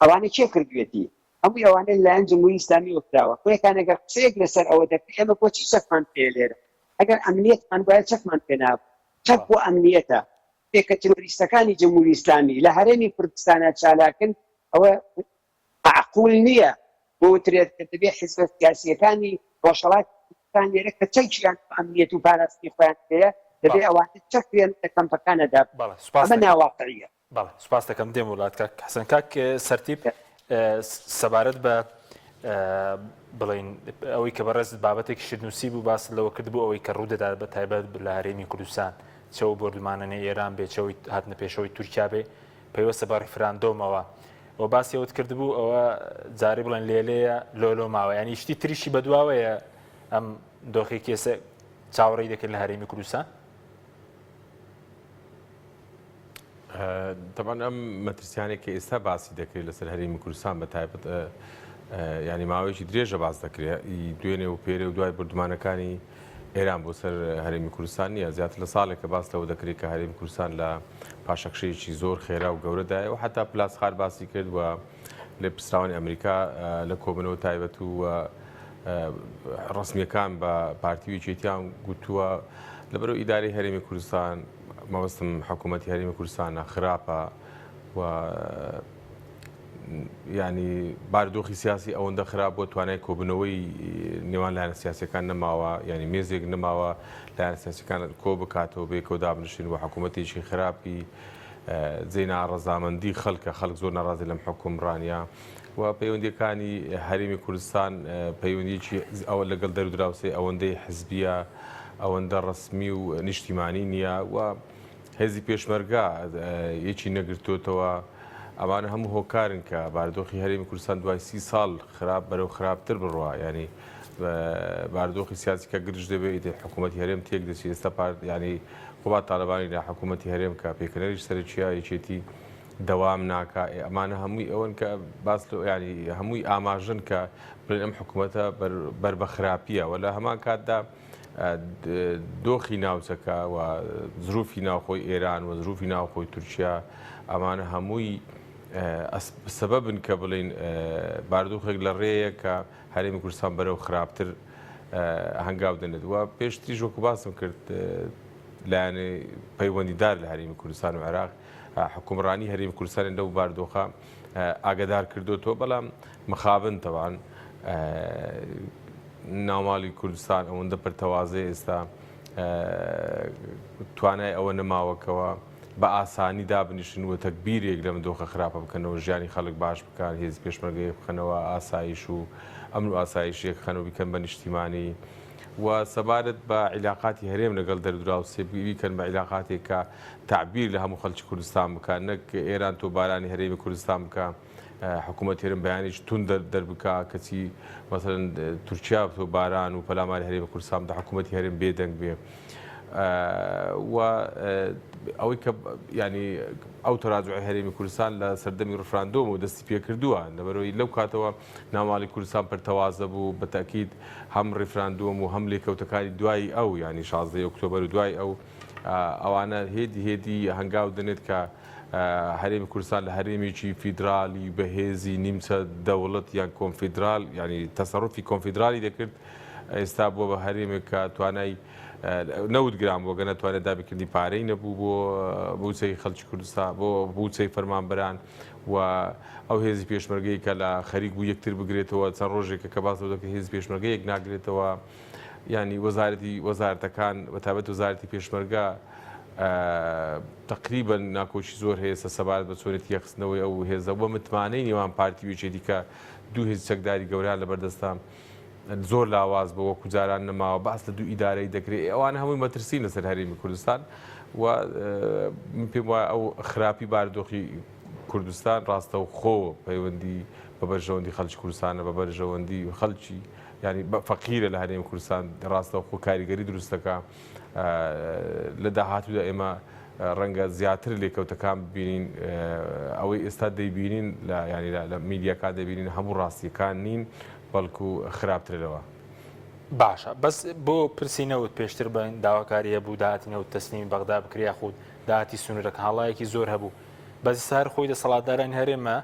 ئەوانە کێ کردوێتی؟ هەمووی ئەوانە لەلایەن جمهوری ئیسلامیەوە کراوە. خۆیەکان ئەگەر قسەیەک لەسەر ئەوە دەکرێت ئێمە بۆچی چەکمان پێیە لێرە؟ ئەگەر ئەمنیەتمان بوایە چەکمان پێ نابوو. چەک بۆ ئەمنیەتە. پێ کە ترۆریستەکانی جمهوری ئیسلامی لە هەرێمی کوردستانا چالاکن ئەوە مەعقول نییە بوترێت کە دەبێ حیزبە سیاسییەکانی ڕۆژهەڵاتی کوردستان لێرە کە چەکیان بۆ ئەمنیەت و پاراستنی خۆیان پێیە دەبێ ئەوانە چەک پێن لە کەمپەکانە دابنێن. ئەمە ناواقعییە. بەڵێ سوپاست دەکەم دێم وڵات کاک حەسەن کاک سەرتیپ سەبارەت بە بڵین ئەوەی کە بەڕێزت بابەتێکی شت نووسی بوو باس لەوە کرد بوو ئەوەی کە ڕوو دەدات بە تایبەت لە هەرێمی کوردستان چەو بۆردومانەنەی ئێران بێ چەوەی هاتنە پێشەوەی تورکیا بێ پەیوەستە بە ڕیفراندۆمەوە و باسی ئەوت کردبوو ئەوە جاری بڵێن لێلەیە لۆلۆ ماوە ینی شتی تریشی بەدواوەیە ئەم دۆخی کێسە چاوەڕێی دەکرد لە هەرێمی کوردستان تەبعەن ئەم مەترسیانەی کە ئێستا باسی دەکرێت لەسەر هەرێمی کوردستان بە تایبەت ینی ماوەیەکی درێژە باس دەکرێت دوێنێ و پێرێ و دوای بردومانەکانی ئێران بۆ سەر هەرێمی کوردستان نییە زیاتر لە ساڵێکە باس لەوە دەکرێت کە هەرێمی کوردستان لە پاشەکشەیەکی زۆر خێرا و گەورەدایە و حتا پلاسخار باسی کرد و لێپرسراوانی ئەمریکا لە کۆبنەوە تایبەت و ڕسمیەکان بە پارتی و یەکێتیان گوتووە لەبەرو ئیدارەی هەرێمی کوردستان مەبەستم حکوومەتی هەرێمی کوردستانە خراپە و ینی باردۆخی سیاسی ئەوەندە خراپ بۆ توانای کۆبنەوەی نێوان لایەنە سیاسەکان نەماوە ینی مێزێک نەماوە لایەن سیاسەکان کۆ بکاتەوە بێکەوە دابنیشن و حکوومەتێکی خراپی جێی ناڕەزامەندی خەڵکە خەڵک زۆر ناڕازی لەم حکومڕانیە و پەیوەندیەکانی هەرێمی کوردستان پەیوەندیی ئەوە لەگەڵ دەرودراوسێ ئەوەندەی حزبیە ئەوەندە ڕەسمی و نیشتیمانی نییە و هێزی پێشمەرگە یەکی نەگرتوتەوە ئەمانە هەموو هۆکارن کە باردۆخی هەرێمی کوردستان دوای سی ساڵ خراپ بەرەو خراپتر بڕوا ینی باردۆخی سیاسی کە گرژ دەبێت ئیتر حکوومەتی هەرێم تێک دەچێت ئێستا پارت ینی قوباد تاالبانی لە حکوومەتی هەرێم کە پێکەنەریش سەرەکیە یەکێتی دەوام ناکا ئێ ئەمانە هەمووی ئەوەن کە باس لە ینی هەمووی ئاماژن کە بڵێن ئەم حکوومەتە بەر بە خراپیە و لە هەمان کاتدا دۆخی ناوچەکە و زروفی ناوخۆی ئێران و زروفی ناوخۆی تورکیا ئەمانە هەمووی سەبەبن کە بڵین باردۆخێک لە ڕێیە کە هەرێمی کوردستان بەرەو خراپتر هەنگاو دەنێت و پێشتریش وەکو باسم کرد لایەنی پەیوەندیدار لە هەرێمی کوردستان و عێراق حکومڕانی هەرێمی کوردستانی لەو باردۆخە ئاگدار کردوتەوە بەڵام مخابن تەوان ناوماڵی کوردستان ئەوەندە پرتەوازەیە ئێستا توانای ئەوە نەماوەکەوە. بە ئاسانی دابنیشن و تەگبیرێک لەم دۆخە خراپە بکەنەوە، ژیانی خەڵک باش بکەن، هێزی پێشمەرگە یەکبخەنەوە، ئاسایش و ئەمن و ئاسایش یەکخەن و بیکەن بە نیشتیمانی و سەبارەت بە عیلاقاتی هەرێم لەگەڵ دەرودراوسێ بیکەن بە عیلاقاتێک کە تەعبیر لە هەموو خەڵکی کوردستان بکا نەک ئێران تۆپبارانی هەرێمی کوردستان بکا. حکوومەت هەرێم بەیانێکی توند دەربکا کەچی مەسەلەن تورکیا تۆپباران و پەلاماری هەرێمی کوردستان بدە حکوومەتی هەرێم بێدەنگ بێ و ئەوەی کە ینی ئەو تەراجعی هەرێمی کوردستان لە سەردەمی ڕفراندۆم و دەستی پێکردووە لەبەرەوەی لەو کاتەوە ناوماڵی کوردستان پەرتەوازە بوو بە تاکید هەم ڕیفراندۆم و هەم لێکەوتەکانی دوای ئەو ینی 16 ئۆکتۆبەر و دوای ئەو ئەوانە هێدی هێدی هەنگاو دەنێت کە هەرێمی کوردستان لە هەرێمێکی فیدرالی بەهێزی نیمچە دەوڵەت یان کۆنفیدرال ینی تەسەڕفی کۆنفیدرالی دەکرد ئێستا بووە بە هەرێمێک کە توانای نەوت گران بووە گەنە توانای دابینکردنی پارەی نەبوو بۆ بوچەی خەڵکی کوردستان بۆ بوچەی فەرمانبەران و ئەو هێزی پێشمەرگەی کە لە خەریک بوو یەکتر بگرێتەوە چەند ڕۆژێکە کە باس لەوە دەکرێت هێزی پێشمەرگە یەک ناگرێتەوە یانی وەزارەتی وەزارەتەکان بە تایبەت وەزارەتی پێشمەرگە تەقریبەن ناکۆکی زۆر هەیە سە سەبارەت بە چۆنێتی یەکخستنەوەی ئەو هێزە و متمانەی نێوان پارتی و یەکێتی کە دوو هێزی چەکداری گەورەیان لەبەردەستە زۆر لاواز بووە وەکو جاران نەماوە باس لە دوو ئیدارەی دەکرێت ئەوانە هەمووی مەترسین لەسەر هەرێمی کوردستان و من پێم وایە ئەو خراپی بارودۆخی کوردستان ڕاستەوخۆ پەیوەندی بە بەرژەوەندی خەڵکی کوردستانە بە بەرژەوەندی خەڵکی یانی فەقیرە لە هەرێمی کوردستان ڕاستەوخۆ کاریگەری دروست دەکا لە داهاتوودا ئێمە ڕەنگە زیاتر لێکەوتەکان ببینین ئەوەی ئێستا دەیبینین لە ینی لە میدیاکان دەبینین هەموو ڕاستیەکان نین بەڵکو خراپترە لەوە. باشە بەس بۆ پرسی نەوت پێشتر بە داواکاری هەبوو داهاتی نەوت تەسلیمی بەغدا بکرێ یاخود داهاتی سنوورەکە هەڵایەکی زۆر هەبوو بەس ئێستا هەر خۆی دەسەڵاتدارانی هەرێمە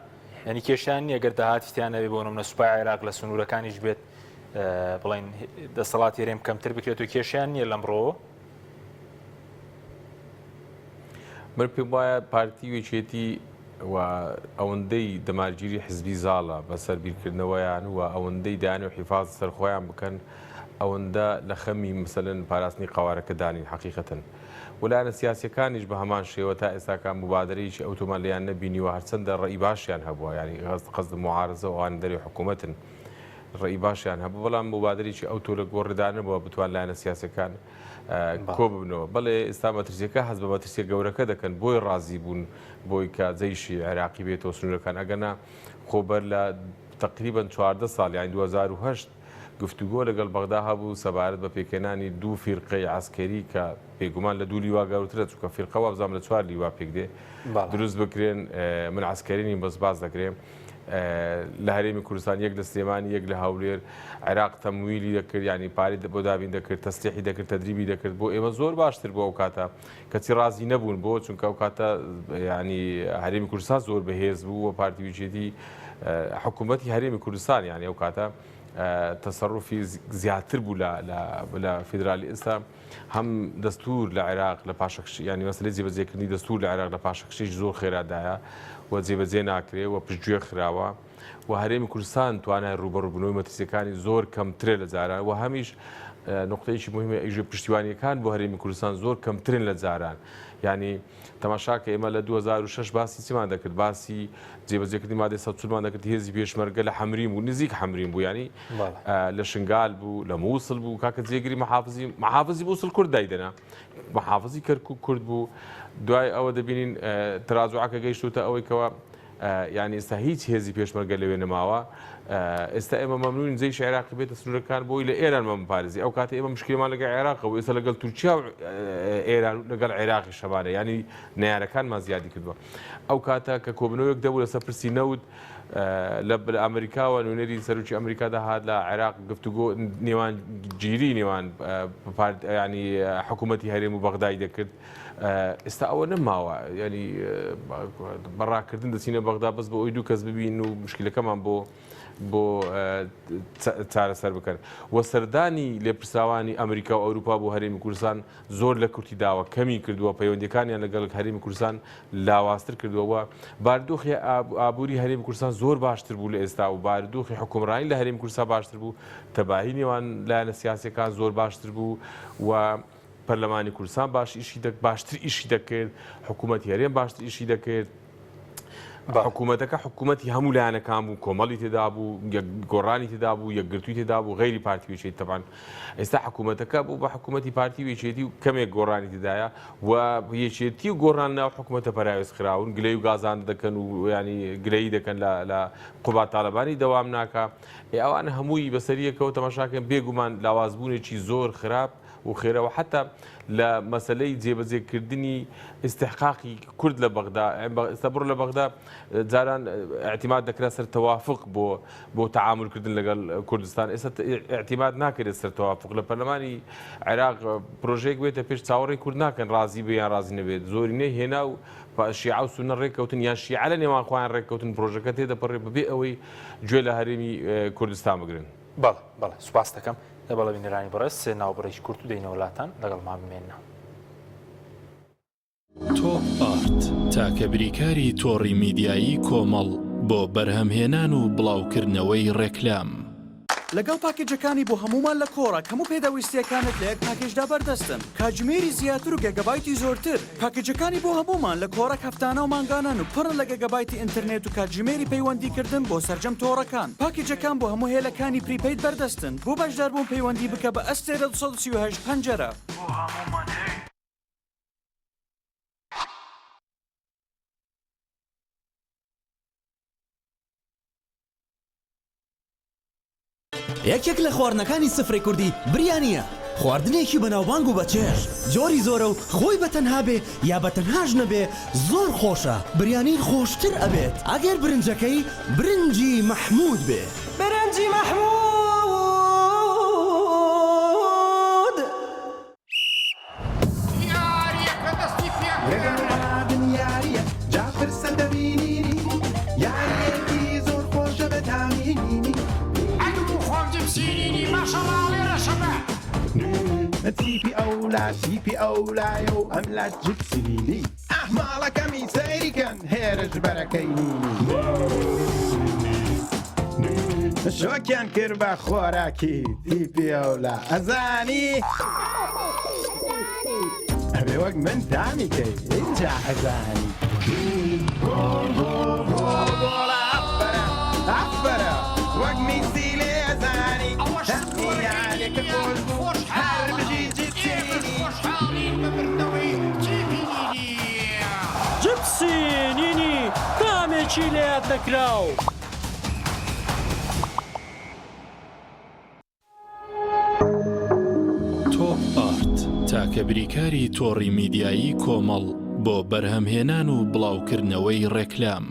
یعنی کێشیان نییە گەر داهاتی تیان نەبێ بۆ نمونە سوپای عێراق لە سنوورەکانیش بێت بڵین دەسەڵاتی هەرێم کەمتر بکرێت و کێشیان نییە لەمڕۆ من پێم وایە پارتی و یەکێتی و ئەوەندەی دەمارگیری حزبی زاڵە بەسەر بیرکردنەوەیان و ئەوەندەی دایان و حیفاز سەر خۆیان بکەن ئەوەندە لە خەمی مەسەلەن پاراستنی قەوارەکە دانین حەقیقەتەن و لایەنە سیاسیەکانیش بە هەمان شێوە تا ئێستاکە موبادەرەیەکی ئەوتۆمان لێیان نەبینیوە هەرچەندە ڕەئی باشیان هەبووە یانی قەزد موعارەزە و ئەوانە دەرەوەی حکوومەتن ڕەئی باشیان هەبوو بەڵام موبادەرێکی ئەوتۆ لە گۆڕێدا نەبووە بتوان لایەنە سیاسەکان کۆ ببنەوە بەڵێ ئێستا مەترسیەکە هەست بە مەترسیە گەورەکە دەکەن بۆی ڕازی بوون بۆی کە جەیشی عێراقی بێتەوە سنوورەکان ئەگەنا خۆ بەر لە تقریبا 14 ساڵ یانی 2008 گفتوگۆ لەگەڵ بەغدا هەبوو سەبارەت بە پێکهێنانی دوو فیرقەی عەسکەری کە بێگومان لە دوو لیوا گەورترە چونکە فیرقە وابزانم لە چوار لیوا پێکدێ دروست بکرێن من عەسکەری نیم بەس باس دەکرێ لە هەرێمی کوردستان یەک لە سلێمانی یەک لە هەولێر عێراق تەمویلی دەکرد ینی پارەی بۆ دابین دەکرد تەسلیحی دەکرد تەدریبی دەکرد بۆ ئێمە زۆر باشتر بۆ ئەو کاتە کەچی ڕازی نەبوون بۆ چونکە ئەو کاتە ینی هەرێمی کوردستان زۆر بەهێز بوو و پارتی ویچێتی حکوومەتی هەرێمی کوردستان یانی ئەو کاتە تەسەڕوفی زیاتر بوو لە فیدرالی ئێستا هەم دەستور لە عێراق لە پاشەکش ینی مەسلەی جێبەجێکردنی دەستور لە عێراق لە پاشەکشێکی زۆر خێرادایە و جێبەجێ ناکرێ و پشتگوێ خراوە و هەرێمی کوردستان توانای ڕووبەڕووبوونەوەی مەترسیەکانی زۆر کەمترە لە جاران و هەمیش نقطەیەکی مهمە ئیژە پشتیوانیەکان بۆ هەرێمی کوردستان زۆر کەمترن لە جاران یعنی تەماشاکە ئێمە لە 2006 باسی چیمان دەکرد باسی جێبەجێکردنی مادەی 140 مان دەکرد هێزی پێشمەرگە لە حەمرین بوو نزیک حەمرین بوو یعنی لە شنگال بوو لە مووسڵ بوو کاکە جێگری محافزی محافزی مووسڵ کورد دایدەنا محافزی کەرکوک کورد بوو دوای ئەوە دەبینین ترازوعەکە گەیشتوتە ئەوەی کەەوە یانی ئێستا هیچ هێزی پێشمەرگە لەوێ نەماوە ئێستا ئێمە مەمنونین جەیش عێراقی بێتە سنوورەکان بۆی لە ئێران مەمپارێزی ئەو کاتە ئێمە مشکلمان لەگەڵ عێراق و ئێستا لەگەڵ تورکیا و ئێران لەگەڵ عێراقی شەمانە ینی نەیارەکانمان زیادی کردووە ئەو کاتە کە کۆبنەوەیەک دەبوو لەسەر پرسی نەوت لە ئەمریکاوە نوێنەری سەرۆکی ئەمریکا دەهات لە عێراق گفتوگۆ نێوان گیری نێوان ینی حکوومەتی هەرێم و بەغدای دەکرد ئێستا ئەوە نەماوە ینی بە ڕاکردن دەچینە بەغدا بەس بۆ ئەوی دوو کەس ببین و مشکلەکەمان بۆ بۆ چارەسەر بکەن و سەردانی لێپرسراوانی ئەمریکا و ئەوروپا بۆ هەرێمی کوردستان زۆر لە کورتی داوە کەمی کردووە پەیوەندیەکانیان لەگەڵ هەرێمی کوردستان لاوازتر کردووە و باردۆخی ئابووری هەرێمی کوردستان زۆر باشتر بوو لە ئێستا و باردۆخی حکومڕانی لە هەرێمی کوردستان باشتر بوو تەباهی نێوان لایەنە سیاسەکان زۆر باشتر بوو و. پەرلەمانی کوردستان باش ئیشی باشتر ئیشی دەکرد، حکوومەتی هەرێم باشتر ئیشی دەکرد. حکوومەتەکە حکوومەتی هەموو لایەنەکان بوو، کۆمەڵی تێدا بوو، گۆڕانی تێدا بوو، یەکگرتووی تێدا بوو، غەیری پارتی و یەکێتی تەبعەن. ئێستا حکوومەتەکە بوو بە حکوومەتی پارتی و یەکێتی و کەمێک گۆڕانی تێدایە و یەکێتی و گۆڕان ناو حکوومەتە پەراوێز خراون، گلەیی و گازاندە دەکەن و یانی گلەیی دەکەن لە لە قوباد تاڵەبانی دەوام ناکا. ئێ ئەوانە هەمووی بەسەریەکەوە تەماشاکەن بێگومان لاوازبوونێکی زۆر خراپ و خێرا و حەتا لە مەسەلەی جێبەجێکردنی ئیستحقاقی کورد لە بەغدا ئێستا بڕۆ لە بەغدا جاران ئیعتیماد دەکرا سەر تەوافق بۆ بۆ تەعامولکردن لەگەڵ کوردستان ئێستا ئیعتیماد ناکرێت سەر تەوافق لە پەرلەمانی عێراق پرۆژەیەک بێتە پێش چاوەڕێی کورد ناکەن ڕازی بێ یان ڕازی نەبێت زۆرینەی هێنا و شیعە و سوننە ڕێککەوتن یان شیعە لە نێوان خۆیان ڕێککەوتن پرۆژەکە تێدەپەڕێ بەبێ ئەوەی گوێ لە هەرێمی کوردستان بگرن. بەڵێ بەڵێ سوپاست دەکەم. بەڵێ بینەرانی بەڕێز ناوبڕێکی کورت و دێینەوە لاتان لەگەڵمان بمێننەوە. تۆپ ئارت، تاکە بریکاری تۆڕی میدیایی کۆمەڵ بۆ بەرهەمهێنان و بڵاوکردنەوەی ڕێکلام. لەگەڵ پاکێجەکانی بۆ هەموومان لە کۆڕەک هەموو پێداویستییەکانت لە یەک پاکێجدا بەردەستن، کاتژمێری زیاتر و گێگابایتی زۆرتر. پاکێجەکانی بۆ هەموومان لە کۆڕەک هەفتانە و مانگانەن و پڕن لە گێگابایتی ئینتەرنێت و کاتژمێری پەیوەندیکردن بۆ سەرجەم تۆڕەکان. پاکێجەکان بۆ هەموو هێلەکانی prepaid بەردەستن. بۆ بەشداربوون پەیوەندی بکە بە ئەستێرە 238 پەنجەرە. بۆ هەموومان هەیە. یەکێک لە خواردنەکانی سفرەی کوردی بریانییە، خواردنێکی بەناوبانگ و بەچێژ، جۆری زۆرە و خۆی بە تەنها بێ یا بە تەنهاش نەبێ زۆر خۆشە، بریانی خۆشتر ئەبێت ئەگەر برنجەکەی برنجی مەحموود بێ. برنجی مەحموود. یاریەکە دەستی پێکرد. ئەی بوو خۆم جپسینینی ماشەڵا ئەڵێ ڕەشەبە. شۆکیان کرد بە خۆراکی تیپی ئەولا ئەزانی ئەبێ وەک من تامی کەی ئینجا ئەزانی گۆڵ گۆڵ گۆڵ گۆڵە ئەفەرە ئەفەرە وەک میسی لێ ئەزانی ئەوەش یاریەکە خۆش بوو هەر بژی جپسی خۆشحاڵین بە بردنەوەی تیپی نینی. جپسی نینی تامێکی لەیاد نەکراو. تۆپ ئارت، تاکە بریکاری تۆڕی میدیایی کۆمەڵ بۆ بەرهەمهێنان و بڵاوکردنەوەی ڕێکلام.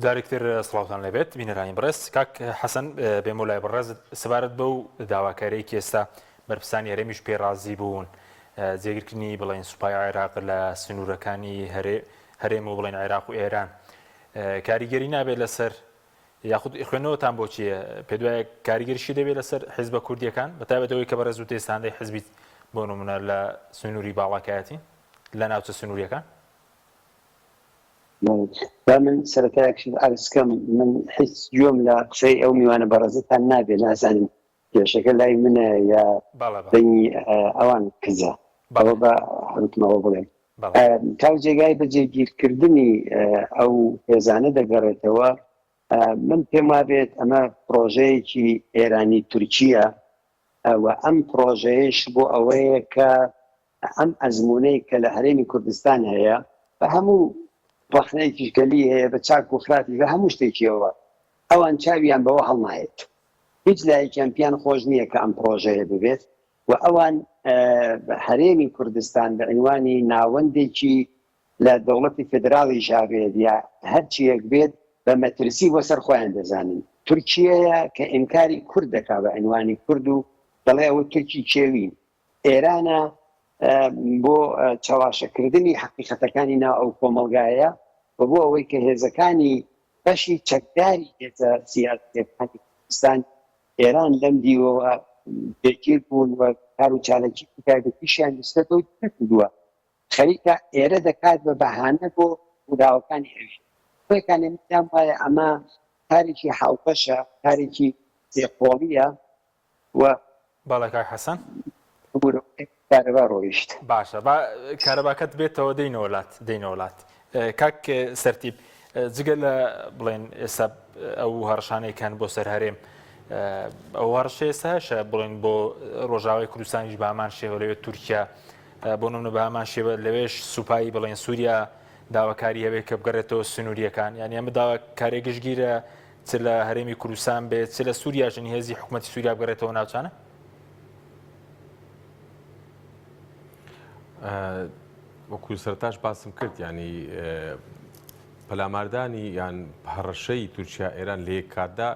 جارێکتر سڵاوتان لێبێت بینەرانی بەڕێز کاک حەسەن بێمۆ لای بەڕێز سەبارەت بەو داواکاریەی کە ئێستا بەرپرسانی هەرێمیش پێ ڕازی بوون جێگیرکردنی بڵێن سوپای عێراق لە سنوورەکانی هەرێم و بڵێن عێراق و ئێران کاریگەری نابێت لەسەر یاخود خوێندنەوەتان بۆ چییە پێدوایە کاریگەریشی دەبێت لەسەر حیزبە کوردیەکان بە تایبەتەوەی کە بەڕێز و تێستاندەی حزبی بۆ نمونە لە سنووری باڵاکایەتی لە ناوچە سنووریەکان با من سەرەتایەک شت عەرز کەم من هیچ گوێم لە قسەی ئەو میوانە بەڕێزەتان نابێ نازانم کێشەکە لای منە یا دەنگی ئەوان کزە ئەوە بە هەوتمەوە بڵێم تاو جێگای بە جێگیرکردنی ئەو هێزانە دەگەڕێتەوە من پێم وابێت ئەمە پرۆژەیەکی ئێرانی تورکیە و ئەم پرۆژەیەش بۆ ئەوەیە کە ئەم ئەزموونەی کە لە هەرێمی کوردستان هەیە بە هەموو ڕەخنەیەکیش گەلی هەیە بە چاک و خراپی بە هەموو شتێکیەوە ئەوان چاویان بەوە هەڵنایەت هیچ لایەکیان پیان خۆش نییە کە ئەم پرۆژەیە ببێت و ئەوان هەرێمی کوردستان بە عنوانی ناوەندێکی لە دەوڵەتی فیدراڵی ژابێت یا هەرچیەک بێت بە مەترسی بۆ سەر خۆیان دەزانن تورکیەیە کە ئینکاری کورد دەکا بە عنوانی کورد و دەڵێ ئەوە تورکی کێوین ئێرانە بۆ چەواشەکردنی حەقیقەتەکانی ناو ئەو کۆمەڵگایە و بۆ ئەوەی کە هێزەکانی بەشی چەکداری هێزە سیاسیەکانی کوردستان ئێران لەم دیوەوە جێگیر بوون و کار و چالاکی تایبەتیشیان نسبەت بەو نەکردووە. خەریکە ئێرە دەکات بە بەهانە بۆ ڕووداوەکانی ئەوێ. بۆیەکانێ من پێم وایە ئەمە کارێکی هاوبەشە، کارێکی سێقۆڵییە و. بەڵێ کاک حەسەن. ببورە کارەبا ڕۆیشت. باشە با کارەباکەت بێتەوە دێینەوە لات دێینەوە لات کاک سەرتیپ جگە لە بڵێن ئێستا ئەو هەڕشانەی کەن بۆ سەر هەرێم ئەو هەڕشە ئێستا هەشە بڵێن بۆ ڕۆژاوای کوردستانیش بامان شێوە لەوێ تورکیا بۆ نمونە بە هەمان شێوە لەوێش سوپای بڵێن سووریا داواکاری هەبێت کە بگەڕێتەوە سنووریەکان یعنی ئەمە داواکارێ گشتگیرە چ لە هەرێمی کوردستان بێت چ لە سووریا ژنی هێزی حکوومەتی سووریا بگەڕێتەوە ناوچانە وەکو سەرتاش باسم کرد ینی پەلاماردانی یان هەڕەشەی تورکیا ئێران لە یەک کاتدا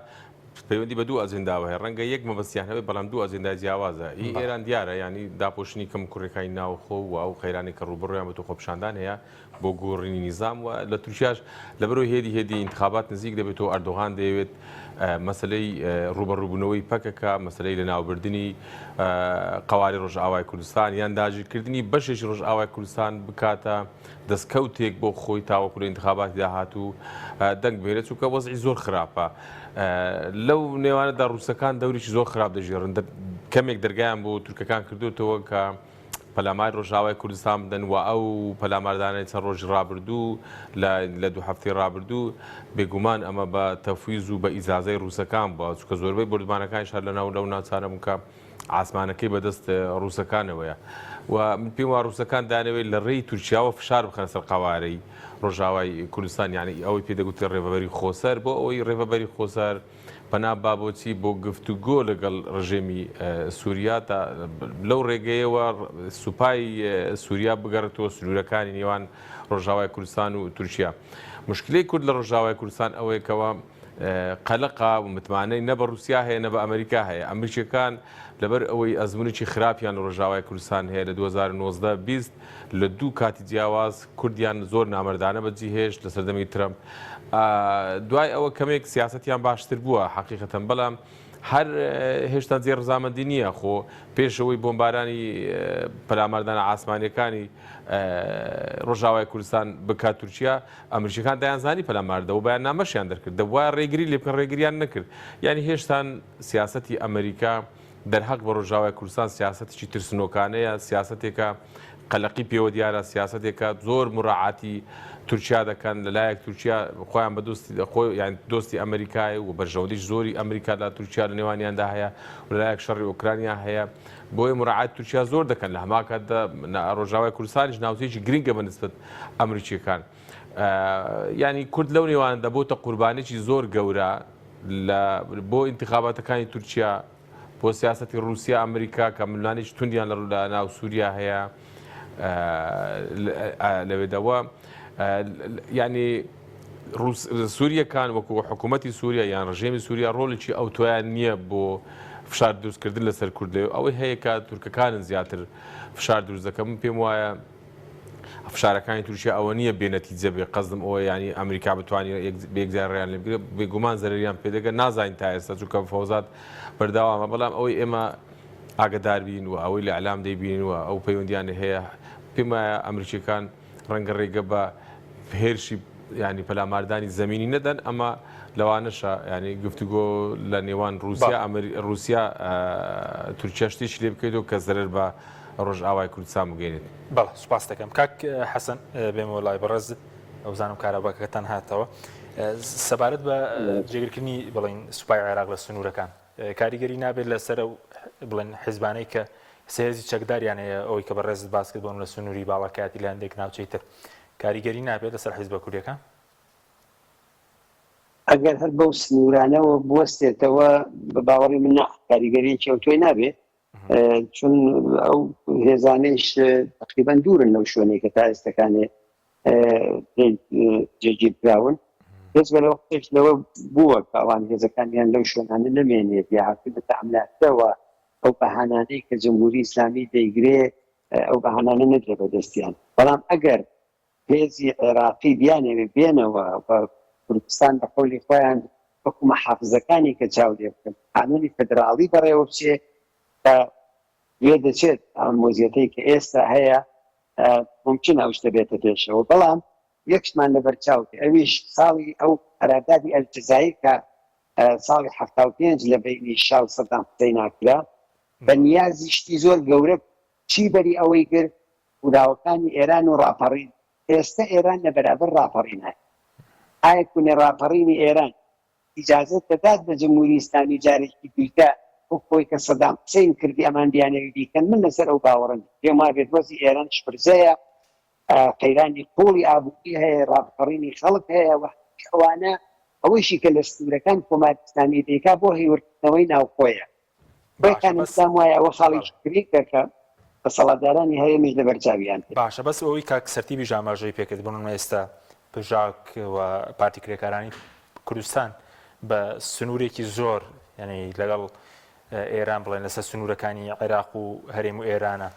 پەیوەندی بە دوو ئەجنداوە هەیە ڕەنگە یەک مەبەستیان هەبێت بەڵام دوو ئەجندای جیاوازە ئی ئێران دیارە ینی داپۆشنی کەم کوڕەکانی ناوخۆ و ئەو قەیرانی کە ڕووبەڕوویان بە تۆ خۆپیشاندان هەیە بۆ گۆڕینی نیزام و لە تورکیاش لەبەرەوەی هێدی هێدی ئینتخابات نزیک دەبێتەوە ئەردۆغان دەیەوێت مەسلەی ڕووبەڕووبوونەوەی پەکەکە مەسلەی لەناوبردنی قەواری ڕۆژئاوای کوردستان یان داگیرکردنی بەشێکی ڕۆژئاوای کوردستان بکاتە دەستکەوتێک بۆ خۆی تاوەکو لە ئینتخاباتی داهاتوو دەنگ بهێنێت چونکە وەزعی زۆر خراپە لەو نێوانەدا ڕووسەکان دەورێکی زۆر خراپ دەگێڕن کەمێک دەرگایان بۆ تورکەکان کردوتەوە کە پەلاماری ڕۆژئاوای کوردستان بدەن و ئەو پەلاماردانەی چەند ڕۆژی ڕابردوو لە دوو هەفتەی ڕابردوو بێگومان ئەمە بە تەفویز و بە ئیجازەی ڕووسەکان بووە چونکە زۆربەی بۆردومانەکانیش هەر لەناو لەو ناوچانە بوون کە ئاسمانەکەی بەدەست ڕووسەکانەوەیە و من پێم وا ڕووسەکان دانەوێت لە ڕێی تورکیاوە فشار بخەنە سەر قەوارەی ڕۆژاوای کوردستان یعنی ئەوەی پێ دەگوترێت ڕێڤەبەری خۆسەر بۆ ئەوەی ڕێڤەبەری خۆسەر پەنا با بۆ چی؟ بۆ گفتوگۆ لەگەڵ ڕژێمی سوریا تا لەو ڕێگەیەوە سوپای سوریا بگەڕێتەوە سنوورەکانی نێوان ڕۆژاوای کوردستان و تورکیا. مشکلەی کورد لە ڕۆژاوای کوردستان ئەوەیە کەوا قەلەقە و متمانەی نە بە ڕوسیا هەیە نە بە ئەمریکا هەیە. ئەمریکیەکان لەبەر ئەوەی ئەزمونێکی خراپیان لە ڕۆژاوای کوردستان هەیە لە 2019 20 لە دوو کاتی جیاواز کوردیان زۆر نامەردانە بەجی هێشت لە سەردەمی ترەمپ دوای ئەوە کەمێک سیاسەتیان باشتر بووە حەقیقەتەن بەڵام هەر هێشتا جێ ڕزامەندی نییە خۆ پێشەوەی بۆمبارانی پەلاماردانە ئاسمانیەکانی ڕۆژاوای کوردستان بکات تورکیا ئەمریکیەکان دەیانزانی پەلاماردەوە بەیان نامەشیان دەرکرد دەبوایە ڕێگری لێ بکەن ڕێگریان نەکرد یعنی هێشتان سیاسەتی ئەمریکا دەرهەق بە ڕۆژاوای کوردستان سیاسەتێکی ترسنۆکانەیە، سیاسەتێکە قەلەقی پێوە دیارە، سیاسەتێکە زۆر موراعاتی تورکیا دەکەن، لە لایەک تورکیا خۆیان بە دۆستی خۆی یان دۆستی ئەمریکایە و بەرژەوەندیش زۆری ئەمریکا لە تورکیا لە نێوانیاندا هەیە و لە لایەک شەڕی ئۆکرانیا هەیە بۆیە موراعات تورکیا زۆر دەکەن لە هەمان کاتدا ڕۆژاوای کوردستانیش ناوچەیەکی گرنگە بە نسبەت ئەمریکییەکان یانی کورد لەو نێوانەدا بۆتە قوربانێکی زۆر گەورە لە بۆ ئینتخاباتەکانی تورکیا بۆ سیاسەتی ڕووسیا ئەمریکا کە ململانێکی توندیان لە ناو سووریا هەیە لەوێدەوە یعنی سووریەکان وەکو حکوومەتی سووریا یان ڕژێمی سووریا ڕۆڵێکی ئەوتۆیان نییە بۆ فشار دروستکردن لەسەر کورد لەوێ ئەوەی هەیە کە تورکەکانن زیاتر فشار دروست دەکەن من پێم وایە فشارەکانی تورکیا ئەوە نییە بێ نەتیجە بێ قەزدم ئەوە یانی ئەمریکا بتوانێت بە یەکجار ڕێیان لێ بگرێت بێگومان زەرەریان پێ دەگەن نازانین تا ئێستا چونکە مفاوەزات بەردەوامە بەڵام ئەوەی ئێمە ئاگدار بین و ئەوەی لە ئەلام دەیبینین و ئەو پەیوەندیانە هەیە پێم وایە ئەمریکیەکان ڕەنگە ڕێگە بە هێرشی ینی پەلاماردانی زەمینی نەدەن ئەمە لەوانەشە ینی گفتوگۆ لە نێوان رووسیا رووسیا تورکیا شتێکی لێ بکەیتەوە کە زەرەر بە ڕۆژئاوای کوردستان بگەینێت. بەڵێ سوپاست دەکەم کاک حەسەن بێمەوە لای بەڕێزت ئەوزانم کارەباکەتان هاتەوە سەبارەت بە جێگرکردنی بڵین سوپای عێراق لە سنوورەکان کاریگەری نابێت لەسەر ئەو بڵێن حیزبانەی کە سێزی چەکداریان هەیە ئەوەی کە بەڕێزت باس کرد بۆن لە سنووری باڵەکایەتی لە هەندێک ناوچەی تر کاریگەری نابێت لەسەر حیزبە کوردیەکان؟ ئەگەر هەر بەو سنوورانەوە بوەستێتەوە بە باوەڕی من نا کاریگەریەکی ئەوتۆی نابێت چون ئەو هێزانەیش تقریبا دوورن لەو شوێنەی کە تا ئێستەکانێ جێگیر کراون بێجگە لەوە قسەیش لەوە بووە کە ئەوان هێزەکانیان لەو شوێنانە نەمێنێت یا هاتوونەتە ئەملاترەوە ئەو بەهانانەی کە جمهوری ئیسلامی دەیگرێ ئەو بەهانانە نەدرێ بە دەستیان بەڵام ئەگەر هێزی عێراقی بیانەوێ بێنەوە و کوردستان بە قەولی خۆیان وەکو مەحافزەکانی کە چاو لێ بکەن قانونی فدراڵی بەڕێوە بچێ کە وێ دەچێت ئەم وەزیەتەی کە ئێستا هەیە. ممکنە ئەو شتە بێتە پێشەوە بەڵام یەک شتمان لەبەرچاو بێ ئەویش ساڵی ئەو قەراردادی ئەلجەزایر کە ساڵی 75 لە بەینی شا و سەدام حسەینا کرا بە نیازی شتی زۆر گەورە چی بەری ئەوەی گرت ڕووداوەکانی ئێران و ڕاپەڕین ئێستە ئێران لە بەرابەر ڕاپەڕینایە ئایا کونێ ڕاپەڕینی ئێران ئیجازە دەدات بە جمهوری ئیسلامی جارێکی دیکە وەک خۆی کە سەدام حسین کردی ئەمان بیانەوێ بیکەن من لەسەر ئەو باوەڕە نیم پێم وابێت وەزی ئێران شپرزەیە قەیرانی قوڵی ئابووری هەیە ڕاپەڕینی خەڵک هەیە و ئەوانە ئەوەیشی کە لە سنوورەکان کۆماری ئیسلامی دەیکا بۆ هێورکردنەوەی ناوخۆیە باشە بەس پێم وایە ئەوە خاڵێکی گرنگە کە دەسەڵاتدارانی هەرێمیش لەبەرچاویان بێت. باشە بەس ئەوەی کاک سەرتیپیش ئاماژەی پێکرد بۆ نمونە ئێستا پژاک و پارتی کرێکارانی کوردستان بە سنوورێکی زۆر یعنی لەگەڵ ئێران بڵێن لەسەر سنوورەکانی عێراق و هەرێم و ئێرانە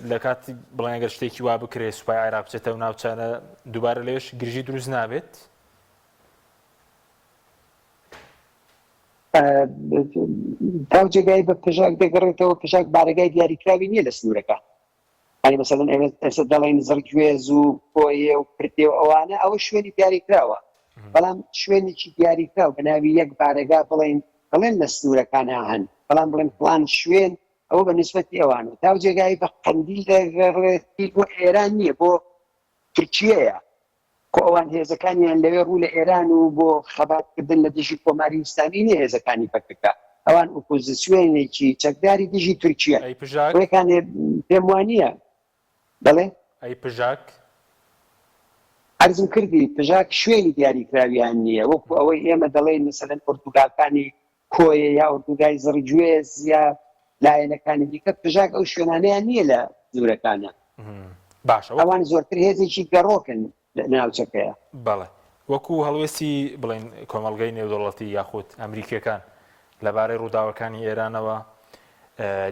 لە کاتی بڵێن ئەگەر شتێکی وا بکرێ سوپای عێراق بچێتەوە ناوچانە دووبارە لەوێش گرژی دروست نابێت؟ تاو جێگای بە پژاک دەگەڕێتەوە پژاک بارەگای دیاریکراوی نییە لە سنوورەکە ئەی مەسەلەن ئێمە ئێستا دەڵێن زڕگوێز و کۆیە و پردێ و ئەوانە ئەوە شوێنی دیاریکراوە بەڵام شوێنێکی دیاریکراو بە ناوی یەک بارەگا بڵێن بڵێن لە سنوورەکان هەن بەڵام بڵێن فڵان شوێن ئەوە بە نسبەتی ئەوانە تاو جێگای بە قەندیل دەگەڕێت بۆ ئێران نییە بۆ تورکیەیە خۆ ئەوان هێزەکانیان لەوێ ڕوو لە ئێران و بۆ خەبات کردن لە دژی کۆماری ئیسلامی نیە هێزەکانی پەکەکە ئەوان ئۆپۆزیسیۆنێکی چەکداری دژی تورکیەن ئەی پژاک؟ ڕێکانێ پێم وانیە بەڵێ؟ ئەی پژاک؟ عەرزم کردی پژاک شوێنی دیاریکراویان نیە وەکو ئەوەی ئێمە دەڵێین مەسەلەن ئۆردوگاکانی کۆیە یا ئۆردوگای زڕگوێز یا لایەنەکانی دیکە پژاک ئەو شوێنانەیان نییە لە سنوورەکانە. باشە وەکو. ئەوان زۆرتر هێزێکی گەڕۆکن لە ناوچەکەیە. بەڵێ وەکو هەڵوێستی بڵێین کۆمەڵگەی نێودەوڵەتی یاخود ئەمریکیەکان لەبارەی ڕووداوەکانی ئێرانەوە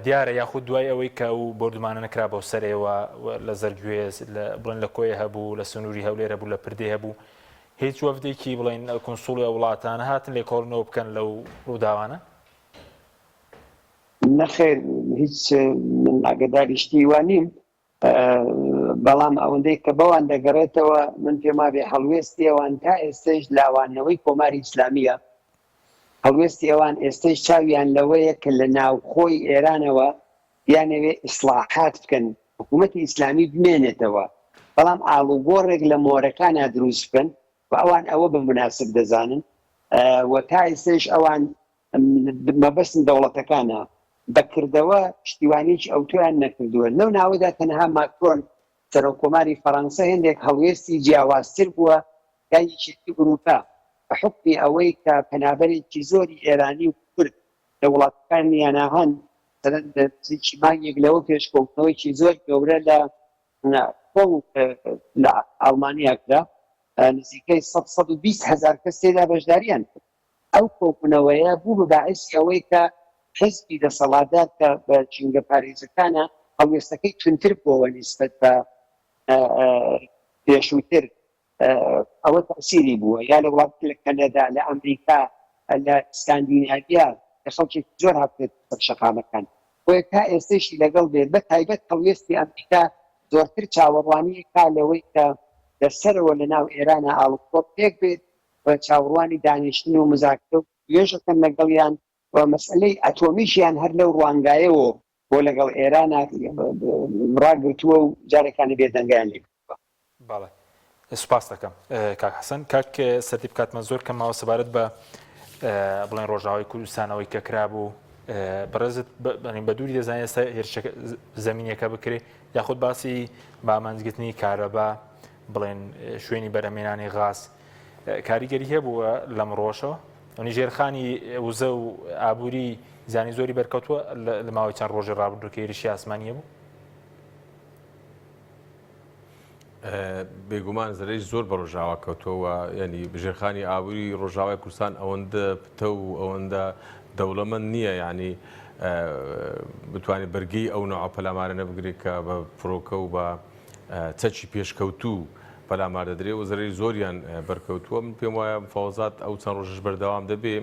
دیارە یاخود دوای ئەوەی کە ئەو بۆردومانە نەکرا بۆ سەر ئێوە لە زەرگوێز لە بڵێن لە کۆیە هەبوو لە سنووری هەولێر هەبوو لە پردێ هەبوو هیچ وەفدێکی بڵێین کونسوڵی ئەو وڵاتانە هاتن لێکۆڵینەوە بکەن لەو ڕووداوانە؟ نەخێر هیچ من ئاگەداری شتی وا نیم بەڵام ئەوەندەی کە بەوان دەگەڕێتەوە من پێم وابێ هەڵوێستی ئەوان تا ئێستەیش لاواندنەوەی کۆماری ئیسلامییە هەڵوێستی ئەوان ئێستەیش چاویان لەوەیە کە لە ناوخۆی ئێرانەوە بیانەوێ ئیسڵاحات بکەن حکوومەتی ئیسلامی بمێنێتەوە بەڵام ئاڵوگۆڕێک لە مۆرەکانا دروست بکەن و ئەوان ئەوە بە موناسب دەزانن و تا ئێستەیش ئەوان مەبەستم دەوڵەتەکانە بە کردەوە پشتیوانیی ئەوتۆیان نەکردووە لەو ناوەدا تەنها ماکرۆن سەرۆک کۆماری فەرەنسە هێندێک هەڵوێستی جیاوازتر بووە یا یەکێتی ئورووپا بە حوکمی ئەوەی کە پەنابەرێکی زۆری ئێرانی و کورد لە وڵاتەکانیانا هەن، مەسەلەن نزیکی مانگێک لەوە پێش کۆبوونەوەیەکی زۆر گەورە لە کۆڵن لە ئاڵمانیا کرا، نزیکەی سەد 120 هەزار کەس تێدا بەشداریان کرد. ئەو کۆبوونەوەیە بوو بە باعیسی ئەوەی کە حیزبی دەسەڵاتدار کە بە ژینگەپارێزەکانە هەڵوێستەکەی توندتر بووەوە نیسبەت بە پێشووتر ئەوە تەئسیری بووە یا لە وڵات لە کەنەدا لە ئەمریکا لە ئیسکاندیناویا کە خەڵکێکی زۆر هاتوونەتە سەر شەقامەکان بۆیە تا ئێستەیشی لەگەڵ بێت بە تایبەت هەڵوێستی ئەمریکا زۆرتر چاوەڕوانی کا لەوەی کە لە سەرەوە لە ناو ئێرانە ئاڵوگۆڕ پێک بێت و چاوەڕوانی دانیشتن و مزاکرە و وتوێژەکەن لەگەڵیان و مەسئەلەی ئەتۆمیشیان هەر لەو ڕوانگایەوە بۆ لەگەڵ ئێرانا ڕاگرتووە و جارێکانی بێدەنگیان لێ کردووە. بەڵێ سوپاست دەکەم کاک حەسەن. کاک سەرتیپ کاتمان زۆر کەم ماوە سەبارەت بە بڵێن ڕۆژاوای کوردستانەوەی کە کرابوو بەڕێزت بە دووری دەزانێت ئێستا هێرشەکە زەمینیەکە بکرێ یاخود باسی بامانجگرتنی کارەبا بڵێن شوێنی بەرەمێنانی غاز کاریگەری هەبووە لەم ڕۆژەوە ئەنی ژێرخانی وزە و ئابووری زیانی زۆری بەرکەوتووە لە ماوەی چەند ڕۆژی ڕابردوو کە هێرشی ئاسمانی هەبوو؟ بێگومان زەرەری زۆر بە ڕۆژاوا کەوتووە ینی ژێرخانی ئابووری ڕۆژاوای کوردستان ئەوەندە پتە و ئەوەندە دەوڵەمەند نییە ینی بتوانێت بەرگەی ئەو نەوە پەلامارە نەبگرێت کە بە فڕۆکە و بە چەکی پێشکەوتوو پەلامار دەدرێ و زەرەری زۆریان بەرکەوتووە. من پێم وایە مفاوەزات ئەو چەند ڕۆژەش بەردەوام دەبێ.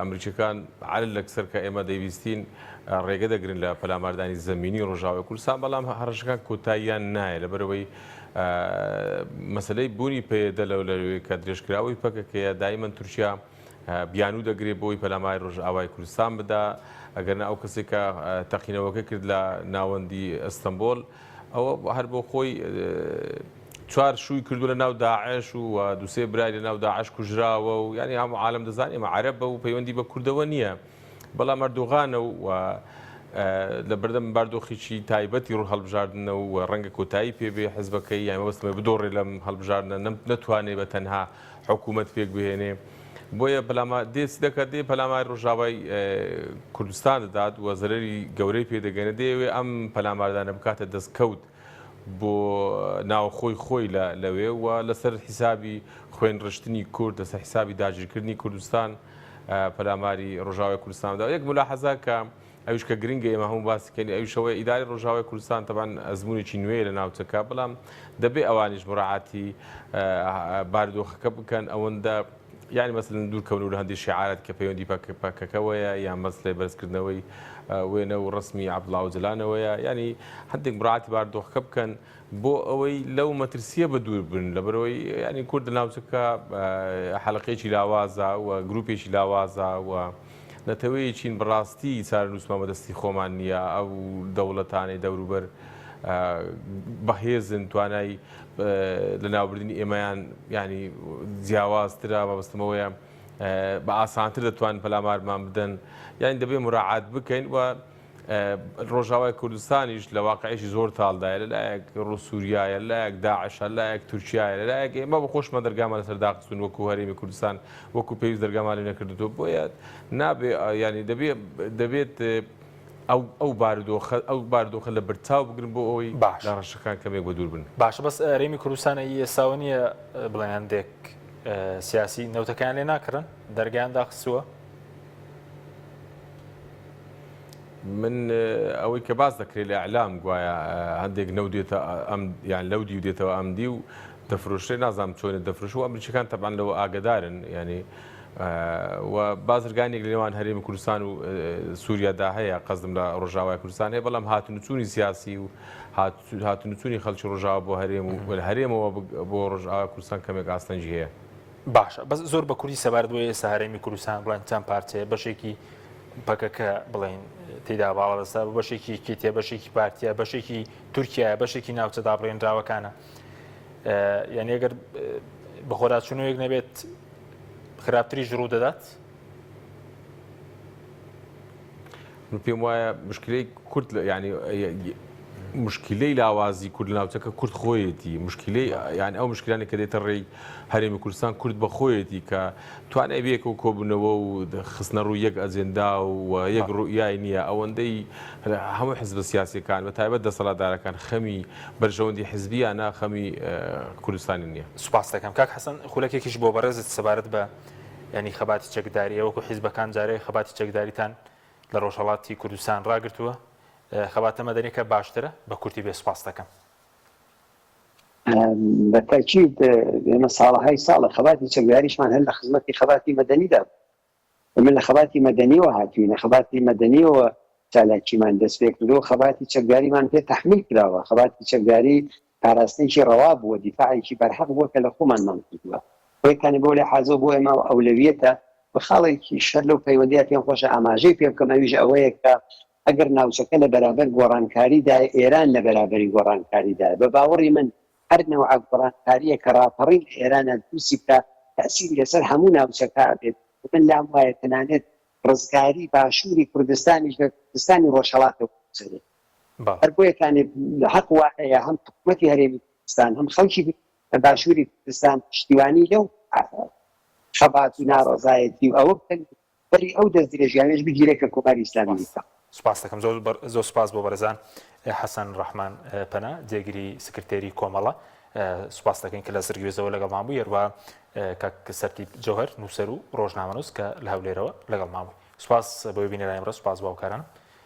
ئەمریکیەکان عەل لەکسەر کە ئێمە دەیبیستین ڕێگە دەگرن لە پەلاماردانی زەمینی ڕۆژاوای کوردستان، بەڵام هەڕەشەکان کۆتاییان نایە لەبەرئەوەی مەسەلەی بوونی پەیەدە لەو لەوێ کە درێژکراوەی پەکەکەیە دایمەن تورکیا بیانوو دەگرێ بۆی پەلاماری ڕۆژئاوای کوردستان بدا ئەگەرنا ئەو کەسێک کە تەقینەوەکە کرد لە ناوەندی ئەستەمبۆل ئەوە هەر بۆ خۆی چوار شووی کردو لە ناو داعش و دوسێ برای لە ناو داعش کوژراوە و یعنی هەموو عالم دەزانێ ئێمە عەرەبە و پەیوەندی بە کوردەوە نییە بەڵام ئەردۆغانە و لە بەردەم باردۆخێکی تایبەتی ڕوو هەڵبژاردنە و ڕەنگە کۆتایی پێ بێ حزبەکەی یان مەبەستمە بدۆڕێ لەم هەڵبژاردنە نەتوانێ بە تەنها حکوومەت پێک بهێنێ بۆیە پەلامار دێ چ دەکات دێ پەلاماری ڕۆژاوای کوردستان دەدات و زەرەری گەورەی پێ دەگەێنێ دەیەوێ ئەم پەلاماردانە بکاتە دەستکەوت بۆ ناوخۆی خۆی لە لەوێ و لەسەر حیسابی خوێنڕشتنی کورد لەسەر حیسابی داگیرکردنی کوردستان پەلاماری ڕۆژاوای کوردستان دا یەک ملاحەزە کە ئەویش کە گرنگە ئێمە هەموو باسی کەین ئەویش ئەوەیە ئیدارەی ڕۆژاوای کوردستان تەبعەن ئەزموونێکی نوێیە لە ناوچەکە بەڵام دەبێ ئەوانیش مراعاتی بارودۆخەکە بکەن ئەوەندە یعنی مەسەلەن دوورکەون و لە هەندێک شعارات کە پەیوەندی پەکەکەوەیە یان مەسلەی بەرزکردنەوەی وێنە و ڕسمی عەبدوڵا ئۆجەلانەوەیە یعنی هەندێک مراعاتی بارودۆخەکە بکەن بۆ ئەوەی لەو مەترسییە بەدوور بن، لەبەرئەوەی یانی کورد لە ناوچەکە حەلەقەیەکی لاوازە و گروپێکی لاوازە و نەتەوەیەکین بەڕاستی چارەنووسمان بەدەستی خۆمان نییە، ئەو دەوڵەتانەی دەوروبەر بەهێزن توانای لەناوبردنی ئێمەیان یانی جیاوازترە، مەبەستم ئەوەیە بە ئاسانتر دەتوانن پەلامارمان بدەن، یانی دەبێ مراعات بکەین و ڕۆژاوای کوردستانیش لە واقعێکی زۆر تاڵدایە، لە لایەک ڕوو سووریایە، لە لایەک داعشە، لە لایەک تورکیایە، لە لایەک ئێمە بە خۆشمان دەرگامان لەسەر داخستوون وەکوو هەرێمی کوردستان وەکوو پێویست دەرگامان لێ نەکردووەتەوە بۆیە نابێ یانی دەبێ دەبێت ئەو ئەو بارودۆخە ئەو بارودۆخە لە بەرچاو بگرن بۆ ئەوەی باش لە ڕەشەکان کەمێک بەدوور بن. باشە بەس هەرێمی کوردستان ئەی ئێستاوە نییە بڵێن هەندێک سیاسی نەوتەکەیان لێ ناکڕن دەرگایان داخستووە؟ من ئەوەی کە باس دەکرێت لە ئیعلام گوایە هەندێک نەوت دێتە ئەم یان لەو دیو دێتەوە ئەم دیو دەفرۆشرێ نازانم چۆنە دەفرۆش و ئەمریکیەکان تەبعەن لەوە ئاگدارن ینی و بازرگانێک لە نێوان هەرێمی کوردستان و سووریادا هەیە قەزم لە ڕۆژاوای کوردستان هەیە بەڵام هاتنچوونی سیاسی و هاتنچوونی خەڵکی ڕۆژاوا بۆ هەرێم و هەرێمەوە بۆ ڕۆژاوای کوردستان کەمێک ئاستەنگی هەیە. باشە بەس زۆر بە کوردی سەبارەت بۆ ئێستا هەرێمی کوردستان بڵێن چەند پارچەیە بەشێکی پەکەکە بڵێن تێدا باڵادەستە بەشێکی یەکێتیە بەشێکی پارتیە بەشێکی تورکیایە بەشێکی ناوچە دابڕێنراوەکانە یعنی ئەگەر بەخۆراچوونەوەیەک نەبێت خراپتریش ڕوو دەدات من پێم وایە مشکلەی کورد یعنی مشکلەی لاوازی کورد لە ناوچەکە کورد خۆیەتی مشکلەی یان ئەو مشکلانی کە دێتە ڕێی هەرێمی کوردستان کورد بە خۆیەتی کە توانای بێکە و کۆبوونەوە و خستنە ڕووی یەک ئەجێندا و یەک ڕوئیای نییە ئەوەندەی هەموو حزبە سیاسیەکان بە تایبەت دەسەڵاتدارەکان خەمی بەرژەوەندی حزبیانە خەمی کوردستانی نییە. سوپاست دەکەم کاک حەسەن خولەکێکیش بۆ بەڕێزت سەبارەت بە یانی خەباتی چەکداری وەکو حیزبەکان جارێ خەباتی چەکداریتان لە ڕۆژهەڵاتی کوردستان ڕاگرتووە خەباتە مەدەنیەکە باشترە بە کورتی بێ سوپاست دەکەم. بە تەئکید ئێمە ساڵەهای ساڵە خەباتی چەکداریشمان هەر لە خزمەتی خەباتی مەدەنیدا بوو. ئێمە لە خەباتی مەدەنیەوە هاتووینە، خەباتی مەدەنیەوە چالاکیمان دەست پێکردووە، خەباتی چەکداریمان پێ تەحمیل کراوە، خەباتی چەکداری پاراستنێکی ڕەوا بووە، دیفاعێکی بەرحەق بووە کە لە خۆمانمان کردووە. بۆیە بەو لەحازەوە بۆ ئێمە ئەولەویەتە و خاڵێکیش هەر لەو پەیوەندیە پێم خۆشە ئاماژەی پێ بکەم ئەویش ئەوەیە کە ئەگەر ناوچەکە لە بەرابەر گۆڕانکاریدایە، ئێران لە بەرابەری گۆڕانکاریدایە. بە باوەڕی من هەر نەوعە گۆڕانکارییەک کە ڕاپەڕین لە ئێرانا دروستی بکا تەئسیری لەسەر هەموو ناوچەکە ئەبێت و من لام وایە تەنانەت ڕزگاری باشووری کوردستانیش لە کوردستانی ڕۆژهەڵاتەوە دەگوزەرێ. هەر بۆیە کانێ حەق وایە هەم حکوومەتی هەرێمی کوردستان هەم خەڵکی باشووری کوردستان پشتیوانی لەو خەبات و ناڕەزایەتی و ئەوە بکەن بەری ئەو دەستدرێژیانەش بگیرێت کە کۆماری ئیسلامی دیکە. سوپاست دەکەم زۆر زۆر سوپاس بۆ بەڕێزان حەسەن ڕەحمان پەنا جێگری سکرتێری کۆمەڵە سوپاس دەکەین کە لە زرگوێزەوە لەگەڵمان بوو یەروە کاک سەرتیپ جەوهەر نووسەر و ڕۆژنامەنووس کە لە هەولێرەوە لەگەڵمان بوو سوپاس بۆ بینەرانی بەڕێز سوپاس بۆ هاوکاران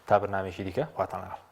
تا بەرنامەیەکی دیکە خواتان لەگەڵ.